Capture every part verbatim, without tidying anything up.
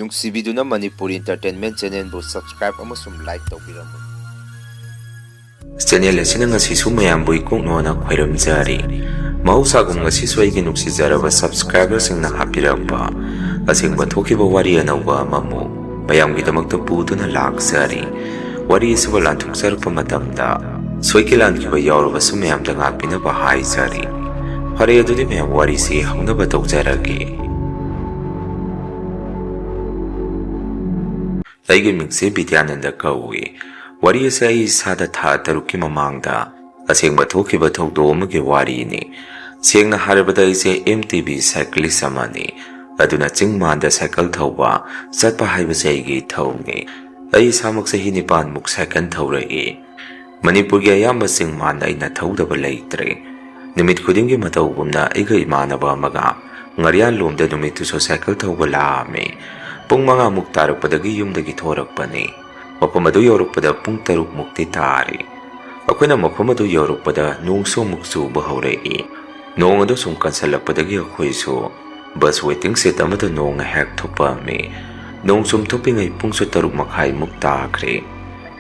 ꯅꯨꯡꯁꯤꯕꯤꯗꯨꯅ Manipur Entertainment Channelꯕꯨ subscribe ꯑꯃꯁꯨꯡ like ꯇꯧꯕꯤꯔꯝꯃꯨ꯫ Channel ꯑꯁꯤꯅ ꯉꯁꯤꯁꯨ ꯃꯌꯥꯝꯕꯨ ꯏꯀꯣꯛꯅꯣꯅ ꯈꯣꯏꯔꯝꯖꯔꯤ꯫ ꯃꯍꯧꯁꯥꯒꯨꯝ ꯉꯁꯤꯁꯨ ꯑꯩꯒꯤ ꯅꯨꯡꯁꯤꯖꯔꯕ subscriberꯁꯤꯡꯅ ꯍꯥꯞꯄꯤꯔꯛꯄ ꯑꯁꯦꯡꯕ ꯊꯣꯛꯈꯤꯕ ꯋꯥꯔꯤ ꯑꯅꯧꯕ ꯑꯃꯃꯨꯛ ꯃꯌꯥꯝꯒꯤꯗꯃꯛꯇ ꯄꯨꯗꯨꯅ ꯂꯥꯛꯆꯔꯤ꯫ ꯋꯥꯔꯤ ꯑꯁꯤꯕꯨ ꯂꯥꯟꯊꯣꯛꯆꯔꯛꯄ ꯃꯇꯝꯗ ꯁꯣꯏꯈꯤ ꯂꯥꯟꯈꯤꯕ ꯌꯥꯎꯔꯕꯁꯨ ꯃꯌꯥꯝꯗ ꯉꯥꯛꯄꯤꯅꯕ ꯍꯥꯏꯖꯔꯤ꯫ ꯐꯔꯦ, ꯑꯗꯨꯗꯤ ꯃꯌꯥꯝ ꯋꯥꯔꯤꯁꯤ ꯍꯧꯅꯕ ꯇꯧꯖꯔꯒꯦ꯫ ꯑꯩꯒꯤ ꯃꯤꯡꯁꯦ ꯕꯤꯗ꯭ꯌꯥꯅꯟꯗ ꯀꯧꯏ꯫ ꯋꯥꯔꯤ ꯑꯁꯤ ꯑꯩ ꯏꯁꯥꯗ ꯊꯥ ꯇꯔꯨꯛꯀꯤ ꯃꯃꯥꯡꯗ ꯑꯁꯦꯡꯕ ꯊꯣꯛꯈꯤꯕ ꯊꯧꯗꯣꯛ ꯑꯃꯒꯤ ꯋꯥꯔꯤꯅꯤ꯫ ꯁꯦꯡꯅ ꯍꯥꯏꯔꯕꯗ ꯑꯩꯁꯦ M T B cyclist ꯑꯃꯅꯤ꯫ ꯑꯗꯨꯅ ꯆꯤꯡ ꯃꯥꯟꯗ ꯁꯥꯏꯀꯜ ꯊꯧꯕ ꯆꯠꯄ ꯍꯥꯏꯕꯁꯦ ꯑꯩꯒꯤ ꯏꯊꯧꯅꯤ꯫ ꯑꯩ ꯏꯁꯥꯃꯛ ꯆꯍꯤ ꯅꯤꯄꯥꯟꯃꯨꯛ ꯁꯥꯏꯀꯜ ꯊꯧꯔꯛꯏ꯫ ꯃꯅꯤꯄꯨꯔꯒꯤ ꯑꯌꯥꯝꯕ ꯆꯤꯡ ꯃꯥꯟꯗ ꯑꯩꯅ ꯊꯧꯗꯕ ꯂꯩꯇ꯭ꯔꯦ꯫ ꯅꯨꯃꯤꯠ ꯈꯨꯗꯤꯡꯒꯤ ꯃꯇꯧꯒꯨꯝꯅ ꯑꯩꯒ ꯏꯃꯥꯟꯅꯕ ꯑꯃꯒ ꯉꯥꯔꯤꯌꯥꯟꯂꯣꯝꯗ ꯅꯨꯃꯤꯠꯇꯨꯁꯨ ꯁꯥꯏꯀꯜ ꯊꯧꯕ ꯂꯥꯛꯑꯝꯃꯤ꯫ ꯄꯨꯡ ꯃꯉꯥꯃꯨꯛ ꯇꯥꯔꯛꯄꯗꯒꯤ ꯌꯨꯝꯗꯒꯤ ꯊꯣꯔꯛꯄꯅꯤ꯫ ꯃꯐꯝ ꯑꯗꯨ ꯌꯧꯔꯛꯄꯗ ꯄꯨꯡ ꯇꯔꯨꯛꯃꯨꯛꯇꯤ ꯇꯥꯔꯦ꯫ ꯑꯩꯈꯣꯏꯅ ꯃꯐꯝ ꯑꯗꯨ ꯌꯧꯔꯛꯄꯗ ꯅꯣꯡꯁꯨ ꯑꯃꯨꯛ ꯆꯨꯕ ꯍꯧꯔꯛꯏ꯫ ꯅꯣꯡ ꯑꯗꯨ ꯁꯨꯝ ꯀꯟꯁꯤꯜꯂꯛꯄꯗꯒꯤ ꯑꯩꯈꯣꯏꯁꯨ bus waiting shed ꯑꯃꯗ ꯅꯣꯡ ꯉꯥꯏꯍꯥꯛ ꯊꯨꯞꯄꯝꯃꯤ꯫ ꯅꯣꯡ ꯁꯨꯝ ꯊꯨꯞꯄꯤꯉꯩ ꯄꯨꯡꯁꯨ ꯇꯔꯨꯛ ꯃꯈꯥꯏꯃꯨꯛ ꯇꯥꯈ꯭ꯔꯦ꯫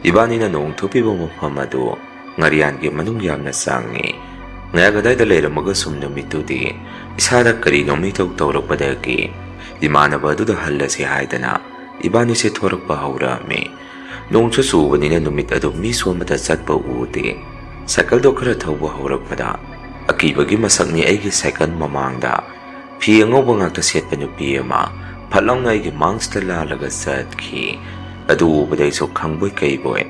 ꯏꯕꯥꯅꯤꯅ ꯅꯣꯡ ꯊꯨꯞꯄꯤꯕ ꯃꯐꯝ ꯑꯗꯨ ꯉꯥꯔꯤꯌꯥꯟꯒꯤ ꯃꯅꯨꯡ ꯌꯥꯝꯅ ꯆꯪꯉꯤ꯫ ꯉꯥꯏꯍꯥꯛ ꯑꯗꯥꯏꯗ ꯂꯩꯔꯝꯃꯒ ꯁꯨꯝ ꯅꯨꯃꯤꯠꯇꯨꯗꯤ ꯏꯁꯥꯗ ꯀꯔꯤꯅꯣꯝ ꯏꯇꯧ ꯇꯧꯔꯛꯄꯗꯒꯤ ꯏꯃꯥꯟꯅꯕ ꯑꯗꯨꯗ ꯍꯜꯂꯁꯤ ꯍꯥꯏꯗꯅ ꯏꯕꯥꯅꯤꯁꯦ ꯊꯣꯔꯛꯄ ꯍꯧꯔꯛꯑꯝꯃꯤ꯫ ꯅꯣꯡꯁꯨ ꯆꯨꯕꯅꯤꯅ ꯅꯨꯃꯤꯠ ꯑꯗꯨ ꯃꯤꯁꯨ ꯑꯃꯠꯇ ꯆꯠꯄ ꯎꯗꯦ꯫ ꯁꯥꯏꯀꯜꯗꯣ ꯈꯔ ꯊꯧꯕ ꯍꯧꯔꯛꯄꯗ ꯑꯀꯤꯕꯒꯤ ꯃꯁꯛꯅꯤ ꯑꯩꯒꯤ ꯁꯥꯏꯀꯜ ꯃꯃꯥꯡꯗ ꯐꯤ ꯑꯉꯧꯕ ꯉꯥꯛꯇ ꯁꯦꯠꯄ ꯅꯨꯄꯤ ꯑꯃ ꯐꯠ ꯂꯥꯎꯅ ꯑꯩꯒꯤ ꯃꯥꯡꯁꯤꯗ ꯂꯥꯜꯂꯒ ꯆꯠꯈꯤ꯫ ꯑꯗꯨ ꯎꯕꯗ ꯑꯩꯁꯨ ꯈꯪꯕꯣꯏ ꯀꯩꯕꯣꯏ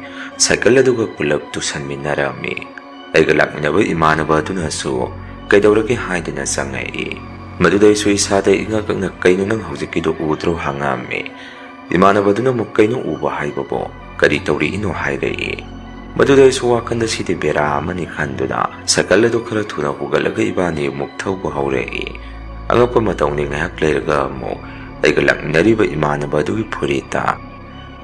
ꯁꯥꯏꯀꯜ ꯑꯗꯨꯒ ꯄꯨꯂꯞ ꯇꯨꯁꯟꯃꯤꯟꯅꯔꯝꯃꯤ꯫ ꯑꯩꯒ ꯂꯥꯛꯃꯤꯟꯅꯕ ꯏꯃꯥꯟꯅꯕ ꯑꯗꯨꯅꯁꯨ "ꯀꯩꯗꯧꯔꯒꯦ?" ꯍꯥꯏꯗꯨꯅ ꯆꯪꯉꯛꯏ꯫ ꯃꯗꯨꯗ ꯑꯩꯁꯨ ꯏꯁꯥꯗ ꯏꯉꯛ ꯉꯛꯅ "ꯀꯩꯅꯣ ꯅꯪ ꯍꯧꯖꯤꯛꯀꯤꯗꯣ ꯎꯗ꯭ꯔꯣ?" ꯍꯪꯉꯛꯑꯝꯃꯤ꯫ ꯏꯃꯥꯟꯅꯕꯗꯨꯅ ꯑꯃꯨꯛ "ꯀꯩꯅꯣ ꯎꯕ ꯍꯥꯏꯕꯕꯣ? ꯀꯔꯤ ꯇꯧꯔꯛꯏꯅꯣ?" ꯍꯥꯏꯔꯛꯏ꯫ ꯃꯗꯨꯗ ꯑꯩꯁꯨ ꯋꯥꯈꯜꯗ "ꯁꯤꯗꯤ ꯕꯦꯔꯥ ꯑꯃꯅꯤ" ꯈꯟꯗꯨꯅ ꯁꯥꯏꯀꯜ ꯑꯗꯨ ꯈꯔ ꯊꯨꯅ ꯍꯧꯒꯠꯂꯒ ꯏꯕꯥꯅꯤ ꯑꯃꯨꯛ ꯊꯧꯕ ꯍꯧꯔꯛꯏ꯫ ꯑꯉꯛꯄ ꯃꯇꯧꯅꯤ, ꯉꯥꯏꯍꯥꯛ ꯂꯩꯔꯒ ꯑꯃꯨꯛ ꯑꯩꯒ ꯂꯥꯛꯃꯤꯟꯅꯔꯤꯕ ꯏꯃꯥꯟꯅꯕ ꯑꯗꯨꯒꯤ ꯐꯨꯔꯤꯠꯇ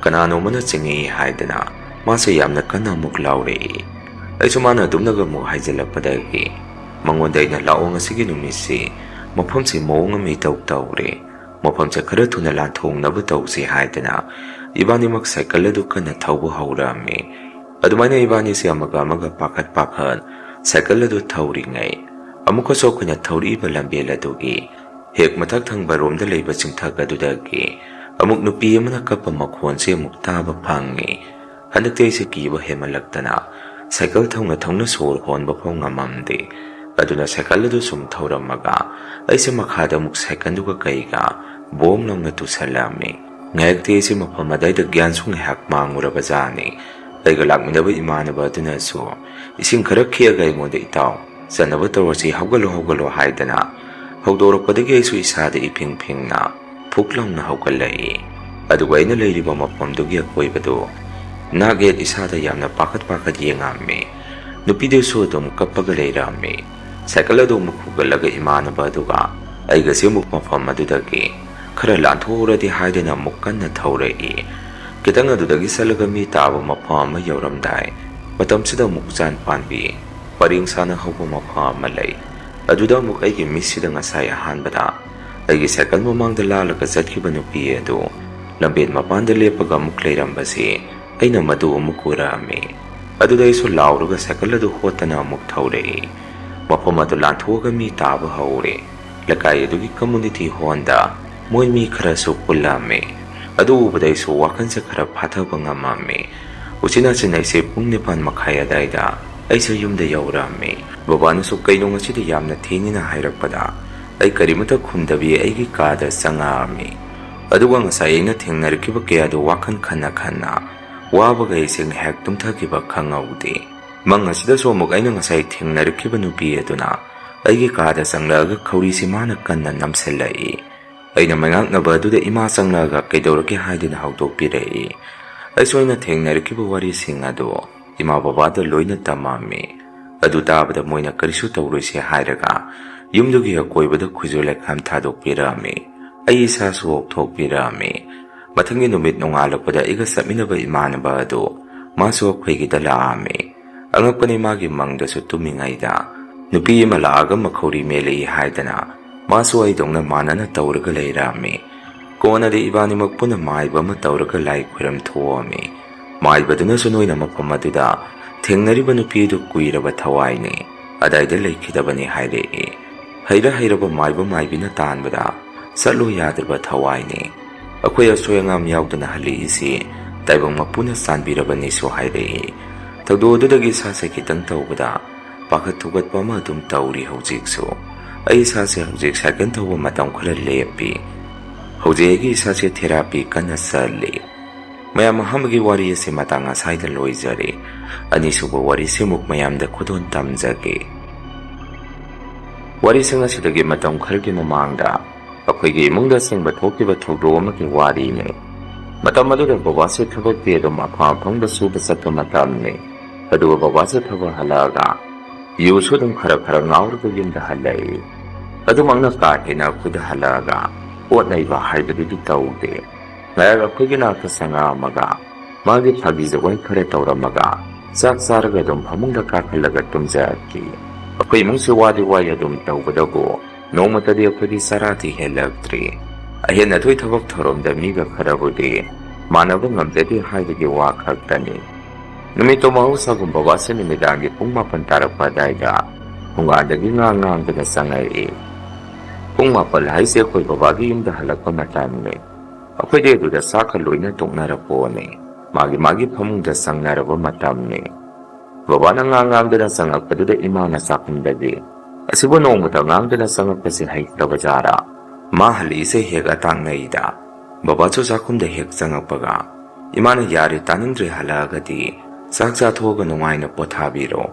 ꯀꯅꯥꯅꯣꯝꯃꯅ ꯆꯤꯡꯉꯛꯏ ꯍꯥꯏꯗꯅ ꯃꯥꯁꯦ ꯌꯥꯝꯅ ꯀꯟꯅ ꯑꯃꯨꯛ ꯂꯥꯎꯔꯛꯏ꯫ ꯑꯩꯁꯨ ꯃꯥꯅ ꯑꯗꯨꯝꯅꯒ ꯑꯃꯨꯛ ꯍꯥꯏꯖꯤꯜꯂꯛꯄꯗꯒꯤ ꯃꯉꯣꯟꯗ ꯑꯩꯅ "ꯂꯥꯛꯑꯣ, ꯉꯁꯤꯒꯤ ꯅꯨꯃꯤꯠꯁꯤ ꯃꯐꯝꯁꯤ ꯃꯑꯣꯡ ꯑꯃ ꯏꯇꯧ ꯇꯧꯔꯦ꯫ ꯃꯐꯝꯁꯦ ꯈꯔ ꯊꯨꯅ ꯂꯥꯟꯊꯣꯛꯅꯕ ꯇꯧꯁꯤ ꯍꯥꯏꯗꯅ ꯏꯕꯥꯅꯤꯃꯛ ꯁꯥꯏꯀꯜ ꯑꯗꯨ ꯀꯟꯅ ꯊꯧꯕ ꯍꯧꯔꯛꯑꯝꯃꯤ꯫ ꯑꯗꯨꯃꯥꯏꯅ ꯏꯕꯥꯅꯤꯁꯦ ꯑꯃꯒ ꯑꯃꯒ ꯄꯥꯈꯠ ꯄꯥꯈꯠ ꯁꯥꯏꯀꯜ ꯑꯗꯨ ꯊꯧꯔꯤꯉꯩ, ꯑꯃꯨꯛꯀꯁꯨ ꯑꯩꯈꯣꯏꯅ ꯊꯧꯔꯛꯏꯕ ꯂꯝꯕꯦꯜ ꯑꯗꯨꯒꯤ ꯍꯦꯛ ꯃꯊꯛ ꯊꯪꯕ ꯔꯣꯝꯗ ꯂꯩꯕ ꯆꯤꯡꯊꯛ ꯑꯗꯨꯗꯒꯤ ꯑꯃꯨꯛ ꯅꯨꯄꯤ ꯑꯃꯅ ꯀꯞꯄ ꯃꯈꯣꯟꯁꯦ ꯑꯃꯨꯛ ꯇꯥꯕ ꯐꯪꯉꯤ꯫ ꯍꯟꯗꯛꯇꯤ ꯑꯩꯁꯦ ꯀꯤꯕ ꯍꯦꯟꯃꯜꯂꯛꯇꯅ ꯁꯥꯏꯀꯜ ꯊꯧꯅ ꯊꯧꯅ ꯁꯣꯔ ꯍꯣꯟꯕ ꯐꯥꯎ ꯉꯝꯃꯝꯗꯦ꯫ ꯑꯗꯨꯅ ꯁꯥꯏꯀꯜ ꯑꯗꯨ ꯁꯨꯝ ꯊꯧꯔꯝꯃꯒ ꯑꯩꯁꯦ ꯃꯈꯥꯗ ꯑꯃꯨꯛ ꯁꯥꯏꯀꯜꯗꯨꯒ ꯀꯩꯒ ꯕꯣꯝ ꯂꯥꯎꯅ ꯇꯨꯁꯜꯂꯛꯑꯝꯃꯤ꯫ ꯉꯥꯏꯍꯥꯛꯇꯤ ꯑꯩꯁꯦ ꯃꯐꯝ ꯑꯗꯥꯏꯗ ꯒ꯭ꯌꯥꯟꯁꯨ ꯉꯥꯏꯍꯥꯛ ꯃꯥꯡꯉꯨꯔꯕꯖꯥꯠꯅꯤ꯫ ꯑꯩꯒ ꯂꯥꯛꯃꯤꯟꯅꯕ ꯏꯃꯥꯟꯅꯕ ꯑꯗꯨꯅꯁꯨ ꯏꯁꯤꯡ ꯈꯔ ꯈꯤꯛꯑꯒ ꯑꯩꯉꯣꯟꯗ, "ꯏꯇꯥꯎ, ꯆꯠꯅꯕ ꯇꯧꯔꯁꯤ, ꯍꯧꯒꯠꯂꯣ, ꯍꯧꯒꯠꯂꯣ" ꯍꯥꯏꯗꯅ ꯍꯧꯗꯣꯔꯛꯄꯗꯒꯤ ꯑꯩꯁꯨ ꯏꯁꯥꯗ ꯏꯐꯤꯡ ꯐꯤꯡꯅ ꯐꯨꯛ ꯂꯥꯎꯅ ꯍꯧꯒꯠꯂꯛꯏ꯫ ꯑꯗꯨꯒ ꯑꯩꯅ ꯂꯩꯔꯤꯕ ꯃꯐꯝꯗꯨꯒꯤ ꯑꯀꯣꯏꯕꯗꯨ ꯅꯥꯛ ꯌꯦꯠ ꯏꯁꯥꯗ ꯌꯥꯝꯅ ꯄꯥꯈꯠ ꯄꯥꯈꯠ ꯌꯦꯡꯉꯝꯃꯤ꯫ ꯅꯨꯄꯤꯗꯨꯁꯨ ꯑꯗꯨꯝ ꯀꯞꯄꯒ ꯂꯩꯔꯝꯃꯤ꯫ ꯁꯥꯏꯀꯜ ꯑꯗꯨ ꯑꯃꯨꯛ ꯍꯨꯒꯠꯂꯒ ꯏꯃꯥꯟꯅꯕ ꯑꯗꯨꯒ ꯑꯩꯒꯁꯦ ꯑꯃꯨꯛ ꯃꯐꯝ ꯑꯗꯨꯗꯒꯤ ꯈꯔ ꯂꯥꯟꯊꯣꯛꯎꯔꯗꯤ ꯍꯥꯏꯗꯨꯅ ꯑꯃꯨꯛ ꯀꯟꯅ ꯊꯧꯔꯛꯏ꯫ ꯈꯤꯇꯪ ꯑꯗꯨꯗꯒꯤ ꯆꯠꯂꯒ ꯃꯤ ꯇꯥꯕ ꯃꯐꯝ ꯑꯃ ꯌꯧꯔꯝꯗꯥꯏ, ꯃꯇꯝꯁꯤꯗ ꯑꯃꯨꯛ ꯎꯆꯥꯟ ꯄꯥꯟꯕꯤ ꯄꯔꯦꯡ ꯁꯥꯅ ꯍꯧꯕ ꯃꯐꯝ ꯑꯃ ꯂꯩ꯫ ꯑꯗꯨꯗ ꯑꯃꯨꯛ ꯑꯩꯒꯤ ꯃꯤꯠꯁꯤꯗ ꯉꯁꯥꯏ ꯑꯍꯥꯟꯕꯗ ꯑꯩꯒꯤ ꯁꯥꯏꯀꯜ ꯃꯃꯥꯡꯗ ꯂꯥꯜꯂꯒ ꯆꯠꯈꯤꯕ ꯅꯨꯄꯤ ꯑꯗꯨ ꯂꯝꯕꯦꯟ ꯃꯄꯥꯟꯗ ꯂꯦꯞꯄꯒ ꯑꯃꯨꯛ ꯂꯩꯔꯝꯕꯁꯤ ꯑꯩꯅ ꯃꯗꯨ ꯑꯃꯨꯛ ꯎꯔꯛꯑꯝꯃꯤ꯫ ꯑꯗꯨꯗ ꯑꯩꯁꯨ ꯂꯥꯎꯔꯒ ꯁꯥꯏꯀꯜ ꯑꯗꯨ ꯍꯣꯠꯇꯅ ꯑꯃꯨꯛ ꯊꯧꯔꯛꯏ꯫ ꯃꯐꯝ ꯑꯗꯨ ꯂꯥꯟꯊꯣꯛꯑꯒ ꯃꯤ ꯇꯥꯕ ꯍꯧꯔꯦ꯫ ꯂꯩꯀꯥꯏ ꯑꯗꯨꯒꯤ ꯀꯝꯃꯨꯅꯤꯇꯤ ꯍꯣꯜꯗ ꯃꯣꯏ ꯃꯤ ꯈꯔꯁꯨ ꯄꯨꯜꯂꯝꯃꯤ꯫ ꯑꯗꯨ ꯎꯕꯗ ꯑꯩꯁꯨ ꯋꯥꯈꯜꯁꯦ ꯈꯔ ꯐꯥꯊꯕ ꯉꯝꯃꯝꯃꯤ꯫ ꯎꯆꯤꯟ ꯅꯥꯆꯤꯟ ꯑꯩꯁꯦ ꯄꯨꯡ ꯅꯤꯄꯥꯟ ꯃꯈꯥꯏ ꯑꯗꯥꯏꯗ ꯑꯩꯁꯦ ꯌꯨꯝꯗ ꯌꯧꯔꯛꯑꯝꯃꯤ꯫ ꯕꯕꯥꯅꯁꯨ "ꯀꯩꯅꯣ ꯉꯁꯤꯗꯤ ꯌꯥꯝꯅ ꯊꯦꯡꯉꯤꯅ" ꯍꯥꯏꯔꯛꯄꯗ ꯑꯩ ꯀꯔꯤꯃꯇ ꯈꯨꯝꯗꯕꯤ ꯑꯩꯒꯤ ꯀꯥꯗ ꯆꯪꯉꯛꯑꯝꯃꯤ꯫ ꯑꯗꯨꯒ ꯉꯁꯥꯏ ꯑꯩꯅ ꯊꯦꯡꯅꯔꯛꯈꯤꯕ ꯀꯌꯥꯗꯨ ꯋꯥꯈꯜ ꯈꯟꯅ ꯈꯟꯅ ꯋꯥꯕꯒ ꯑꯩꯁꯦ ꯉꯥꯏꯍꯥꯛ ꯇꯨꯝꯊꯈꯤꯕ ꯈꯪꯍꯧꯗꯦ꯫ ꯃꯪ ꯑꯁꯤꯗꯁꯨ ꯑꯃꯨꯛ ꯑꯩꯅ ꯉꯁꯥꯏ ꯊꯦꯡꯅꯔꯛꯈꯤꯕ ꯅꯨꯄꯤ ꯑꯗꯨꯅ ꯑꯩꯒꯤ ꯀꯥꯗ ꯆꯪꯂꯛꯑꯒ ꯈꯧꯔꯤꯁꯤ ꯃꯥꯅ ꯀꯟꯅ ꯅꯝꯁꯤꯜꯂꯛꯏ꯫ ꯑꯩꯅ ꯃꯩꯉꯥꯛꯅꯕ ꯑꯗꯨꯗ ꯏꯃꯥ ꯆꯪꯂꯛꯑꯒ "ꯀꯩꯗꯧꯔꯒꯦ?" ꯍꯥꯏꯗꯨꯅ ꯍꯧꯗꯣꯛꯄꯤꯔꯛꯏ꯫ ꯑꯩꯁꯨ ꯑꯩꯅ ꯊꯦꯡꯅꯔꯛꯈꯤꯕ ꯋꯥꯔꯤꯁꯤꯡ ꯑꯗꯨ ꯏꯃꯥ ꯕꯕꯥꯗ ꯂꯣꯏꯅ ꯇꯝꯃꯝꯃꯤ꯫ ꯑꯗꯨ ꯇꯥꯕꯗ ꯃꯣꯏꯅ ꯀꯔꯤꯁꯨ ꯇꯧꯔꯣꯏꯁꯦ ꯍꯥꯏꯔꯒ ꯌꯨꯝꯗꯨꯒꯤ ꯑꯀꯣꯏꯕꯗ ꯈꯨꯖꯨ ꯂꯩꯈꯥꯝ ꯊꯥꯗꯣꯛꯄꯤꯔꯛꯑꯝꯃꯤ꯫ ꯑꯩ ꯏꯁꯥꯁꯨ ꯑꯣꯛꯊꯣꯛꯄꯤꯔꯛꯑꯝꯃꯤ꯫ ꯃꯊꯪꯒꯤ ꯅꯨꯃꯤꯠ ꯅꯣꯡꯉꯥꯜꯂꯛꯄꯗ ꯑꯩꯒ ꯆꯠꯃꯤꯟꯅꯕ ꯏꯃꯥꯟꯅꯕ ꯑꯗꯨ ꯃꯥꯁꯨ ꯑꯩꯈꯣꯏꯒꯤꯗ ꯂꯥꯛꯑꯝꯃꯤ꯫ ꯑꯉꯛꯄꯅꯤ, ꯃꯥꯒꯤ ꯃꯪꯗꯁꯨ ꯇꯨꯝꯃꯤꯉꯩꯗ ꯅꯨꯄꯤ ꯑꯃ ꯂꯥꯛꯑꯒ ꯃꯈꯧꯔꯤ ꯃꯦꯜꯂꯛꯏ ꯍꯥꯏꯗꯅ ꯃꯥꯁꯨ ꯑꯩꯗꯧꯅ ꯃꯥꯟꯅꯅ ꯇꯧꯔꯒ ꯂꯩꯔꯝꯃꯤ꯫ ꯀꯣꯟꯅꯗꯤ ꯏꯕꯥꯅꯤꯃꯛ ꯄꯨꯟꯅ ꯃꯥꯏꯕ ꯑꯃ ꯇꯧꯔꯒ ꯂꯥꯏ ꯈꯨꯔꯝ ꯊꯣꯛꯑꯝꯃꯤ꯫ ꯃꯥꯏꯕꯗꯨꯅꯁꯨ ꯅꯣꯏꯅ ꯃꯐꯝ ꯑꯗꯨꯗ ꯊꯦꯡꯅꯔꯤꯕ ꯅꯨꯄꯤ ꯑꯗꯨ ꯀꯨꯏꯔꯕ ꯊꯋꯥꯏꯅꯤ, ꯑꯗꯥꯏꯗ ꯂꯩꯈꯤꯗꯕꯅꯤ ꯍꯥꯏꯔꯛꯏ꯫ ꯍꯩꯔ ꯍꯩꯔꯕ ꯃꯥꯏꯕ ꯃꯥꯏꯕꯤꯅ ꯇꯥꯟꯕꯗ ꯆꯠꯂꯨ ꯌꯥꯗ꯭ꯔꯕ ꯊꯋꯥꯏꯅꯤ꯫ ꯑꯩꯈꯣꯏ ꯑꯁꯣꯏ ꯑꯉꯥꯝ ꯌꯥꯎꯗꯅ ꯍꯜꯂꯛꯏꯁꯤ ꯇꯥꯏꯕꯪ ꯃꯄꯨꯅ ꯆꯥꯟꯕꯤꯔꯕꯅꯤꯁꯨ ꯍꯥꯏꯔꯛꯏ꯫ ꯊꯧꯗꯣꯛ ꯑꯗꯨꯗꯒꯤ ꯏꯁꯥꯁꯦ ꯈꯤꯇꯪ ꯇꯧꯕꯗ ꯄꯥꯈꯠ ꯊꯨꯀꯠꯄ ꯑꯃ ꯑꯗꯨꯝ ꯇꯧꯔꯤ ꯍꯧꯖꯤꯛꯁꯨ꯫ ꯑꯩ ꯏꯁꯥꯁꯦ ꯍꯧꯖꯤꯛ ꯁꯥꯏꯀꯜ ꯊꯧꯕ ꯃꯇꯝ ꯈꯔ ꯂꯦꯞꯄꯤ꯫ ꯍꯧꯖꯤꯛ ꯑꯩꯒꯤ ꯏꯁꯥꯁꯦ ꯊꯦꯔꯥꯄꯤ ꯀꯟꯅ ꯆꯠꯂꯤ꯫ ꯃꯌꯥꯝ ꯑꯍꯥꯟꯕꯒꯤ ꯋꯥꯔꯤ ꯑꯁꯤ ꯃꯇꯥꯡ ꯑꯁꯥꯏꯗ ꯂꯣꯏꯖꯔꯦ꯫ ꯑꯅꯤꯁꯨꯕ ꯋꯥꯔꯤꯁꯤꯃꯨꯛ ꯃꯌꯥꯝꯗ ꯈꯨꯗꯣꯜ ꯇꯝꯖꯒꯦ꯫ ꯋꯥꯔꯤꯁꯤꯡ ꯑꯁꯤꯗꯒꯤ ꯃꯇꯝ ꯈꯔꯒꯤ ꯃꯃꯥꯡꯗ ꯑꯩꯈꯣꯏꯒꯤ ꯏꯃꯨꯡꯗ ꯑꯁꯦꯡꯕ ꯊꯣꯛꯈꯤꯕ ꯊꯧꯗꯣꯛ ꯑꯃꯒꯤ ꯋꯥꯔꯤꯅꯤ꯫ ꯃꯇꯝ ꯑꯗꯨꯗ ꯕꯕꯥꯁꯦ ꯊꯕꯛꯇꯤ ꯑꯗꯨꯝ ꯑꯐ ꯑꯐꯪꯕ ꯁꯨꯕ ꯆꯠꯄ ꯃꯇꯝꯅꯤ꯫ ꯑꯗꯨꯒ ꯕꯕꯥꯁꯦ ꯊꯕꯛ ꯍꯜꯂꯛꯑꯒ ꯌꯨꯁꯨ ꯑꯗꯨꯝ ꯈꯔ ꯈꯔ ꯉꯥꯎꯔꯒ ꯌꯨꯝꯗ ꯍꯜꯂꯛꯏ꯫ ꯑꯗꯨꯃꯛꯅ ꯀꯥ ꯍꯦꯟꯅ ꯑꯩꯈꯣꯏꯗ ꯍꯜꯂꯛꯑꯒ ꯄꯣꯠ ꯅꯩꯕ ꯍꯥꯏꯕꯗꯨꯗꯤ ꯇꯧꯗꯦ꯫ ꯉꯥꯏꯍꯥꯛ ꯑꯩꯈꯣꯏꯒꯤ ꯅꯥꯛꯇ ꯆꯪꯉꯛꯑꯝꯃꯒ ꯃꯥꯒꯤ ꯐꯥꯒꯤ ꯖꯒꯣꯏ ꯈꯔ ꯇꯧꯔꯝꯃꯒ ꯆꯥꯛ ꯆꯥꯔꯒ ꯑꯗꯨꯝ ꯐꯃꯨꯡꯗ ꯀꯥꯈꯠꯂꯒ ꯇꯨꯝꯖꯔꯛꯈꯤ꯫ ꯑꯩꯈꯣꯏ ꯏꯃꯨꯡꯁꯦ ꯋꯥꯗꯤ ꯋꯥꯏ ꯑꯗꯨꯝ ꯇꯧꯕꯗꯕꯨ ꯅꯣꯡꯃꯇꯗꯤ ꯑꯩꯈꯣꯏꯗꯤ ꯆꯔꯥꯗꯤ ꯍꯦꯜꯂꯛꯇ꯭ꯔꯤ꯫ ꯑꯍꯦꯟ ꯑꯊꯣꯏ ꯊꯕꯛ ꯊꯧꯔꯝꯗ ꯃꯤꯒ ꯈꯔꯕꯨꯗꯤ ꯃꯥꯟꯅꯕ ꯉꯝꯖꯗꯦ ꯍꯥꯏꯕꯒꯤ ꯋꯥ ꯈꯛꯇꯅꯤ꯫ ꯅꯨꯃꯤꯠꯇꯣ ꯃꯍꯧꯁꯥꯒꯨꯝ ꯕꯕꯥꯁꯦ ꯅꯨꯃꯤꯗꯥꯡꯒꯤ ꯄꯨꯡ ꯃꯥꯄꯟ ꯇꯥꯔꯛꯄ ꯑꯗꯥꯏꯗ ꯊꯣꯡꯒꯥꯟꯗꯒꯤ ꯉꯥ ꯉꯥꯡꯗꯅ ꯆꯪꯉꯛꯏ꯫ ꯄꯨꯡ ꯃꯥꯄꯜ ꯍꯥꯏꯁꯦ ꯑꯩꯈꯣꯏ ꯕꯕꯥꯒꯤ ꯌꯨꯝꯗ ꯍꯜꯂꯛꯄ ꯃꯇꯝꯅꯤ꯫ ꯑꯩꯈꯣꯏꯗꯤ ꯑꯗꯨꯗ ꯆꯥꯛꯀ ꯂꯣꯏꯅ ꯇꯣꯛꯅꯔ ꯄꯣꯠꯅꯤ꯫ ꯃꯥꯒꯤ ꯃꯥꯒꯤ ꯐꯃꯨꯡꯗ ꯆꯪꯅꯔꯕ ꯃꯇꯝꯅꯤ꯫ ꯕꯕꯥꯅ ꯉꯥ ꯉꯥꯡꯗꯅ ꯆꯪꯉꯛꯄꯗꯨꯗ ꯏꯃꯥꯅ ꯆꯥꯛꯈꯨꯝꯗꯒꯤ, "ꯑꯁꯤꯕꯨ ꯅꯣꯡꯃꯇ ꯉꯥꯡꯗꯅ ꯆꯪꯉꯛꯄꯁꯦ ꯍꯩꯇ꯭ꯔꯕ ꯖꯥꯔꯥ? ꯃꯥ ꯍꯜꯂꯛꯏꯁꯦ ꯍꯦꯛ ꯑꯇꯥꯡꯅꯩꯗ꯫" ꯕꯕꯥꯁꯨ ꯆꯥꯛꯈꯨꯝꯗ ꯍꯦꯛ ꯆꯪꯉꯛꯄꯒ ꯏꯃꯥꯅ, "ꯌꯥꯔꯦ, ꯇꯥꯅꯤꯡꯗ꯭ꯔꯦ, ꯍꯜꯂꯛꯑꯒꯗꯤ ꯆꯥꯛ ꯆꯥꯊꯣꯛꯑꯒ ꯅꯨꯡꯉꯥꯏꯅ ꯄꯣꯊꯥꯕꯤꯔꯣ꯫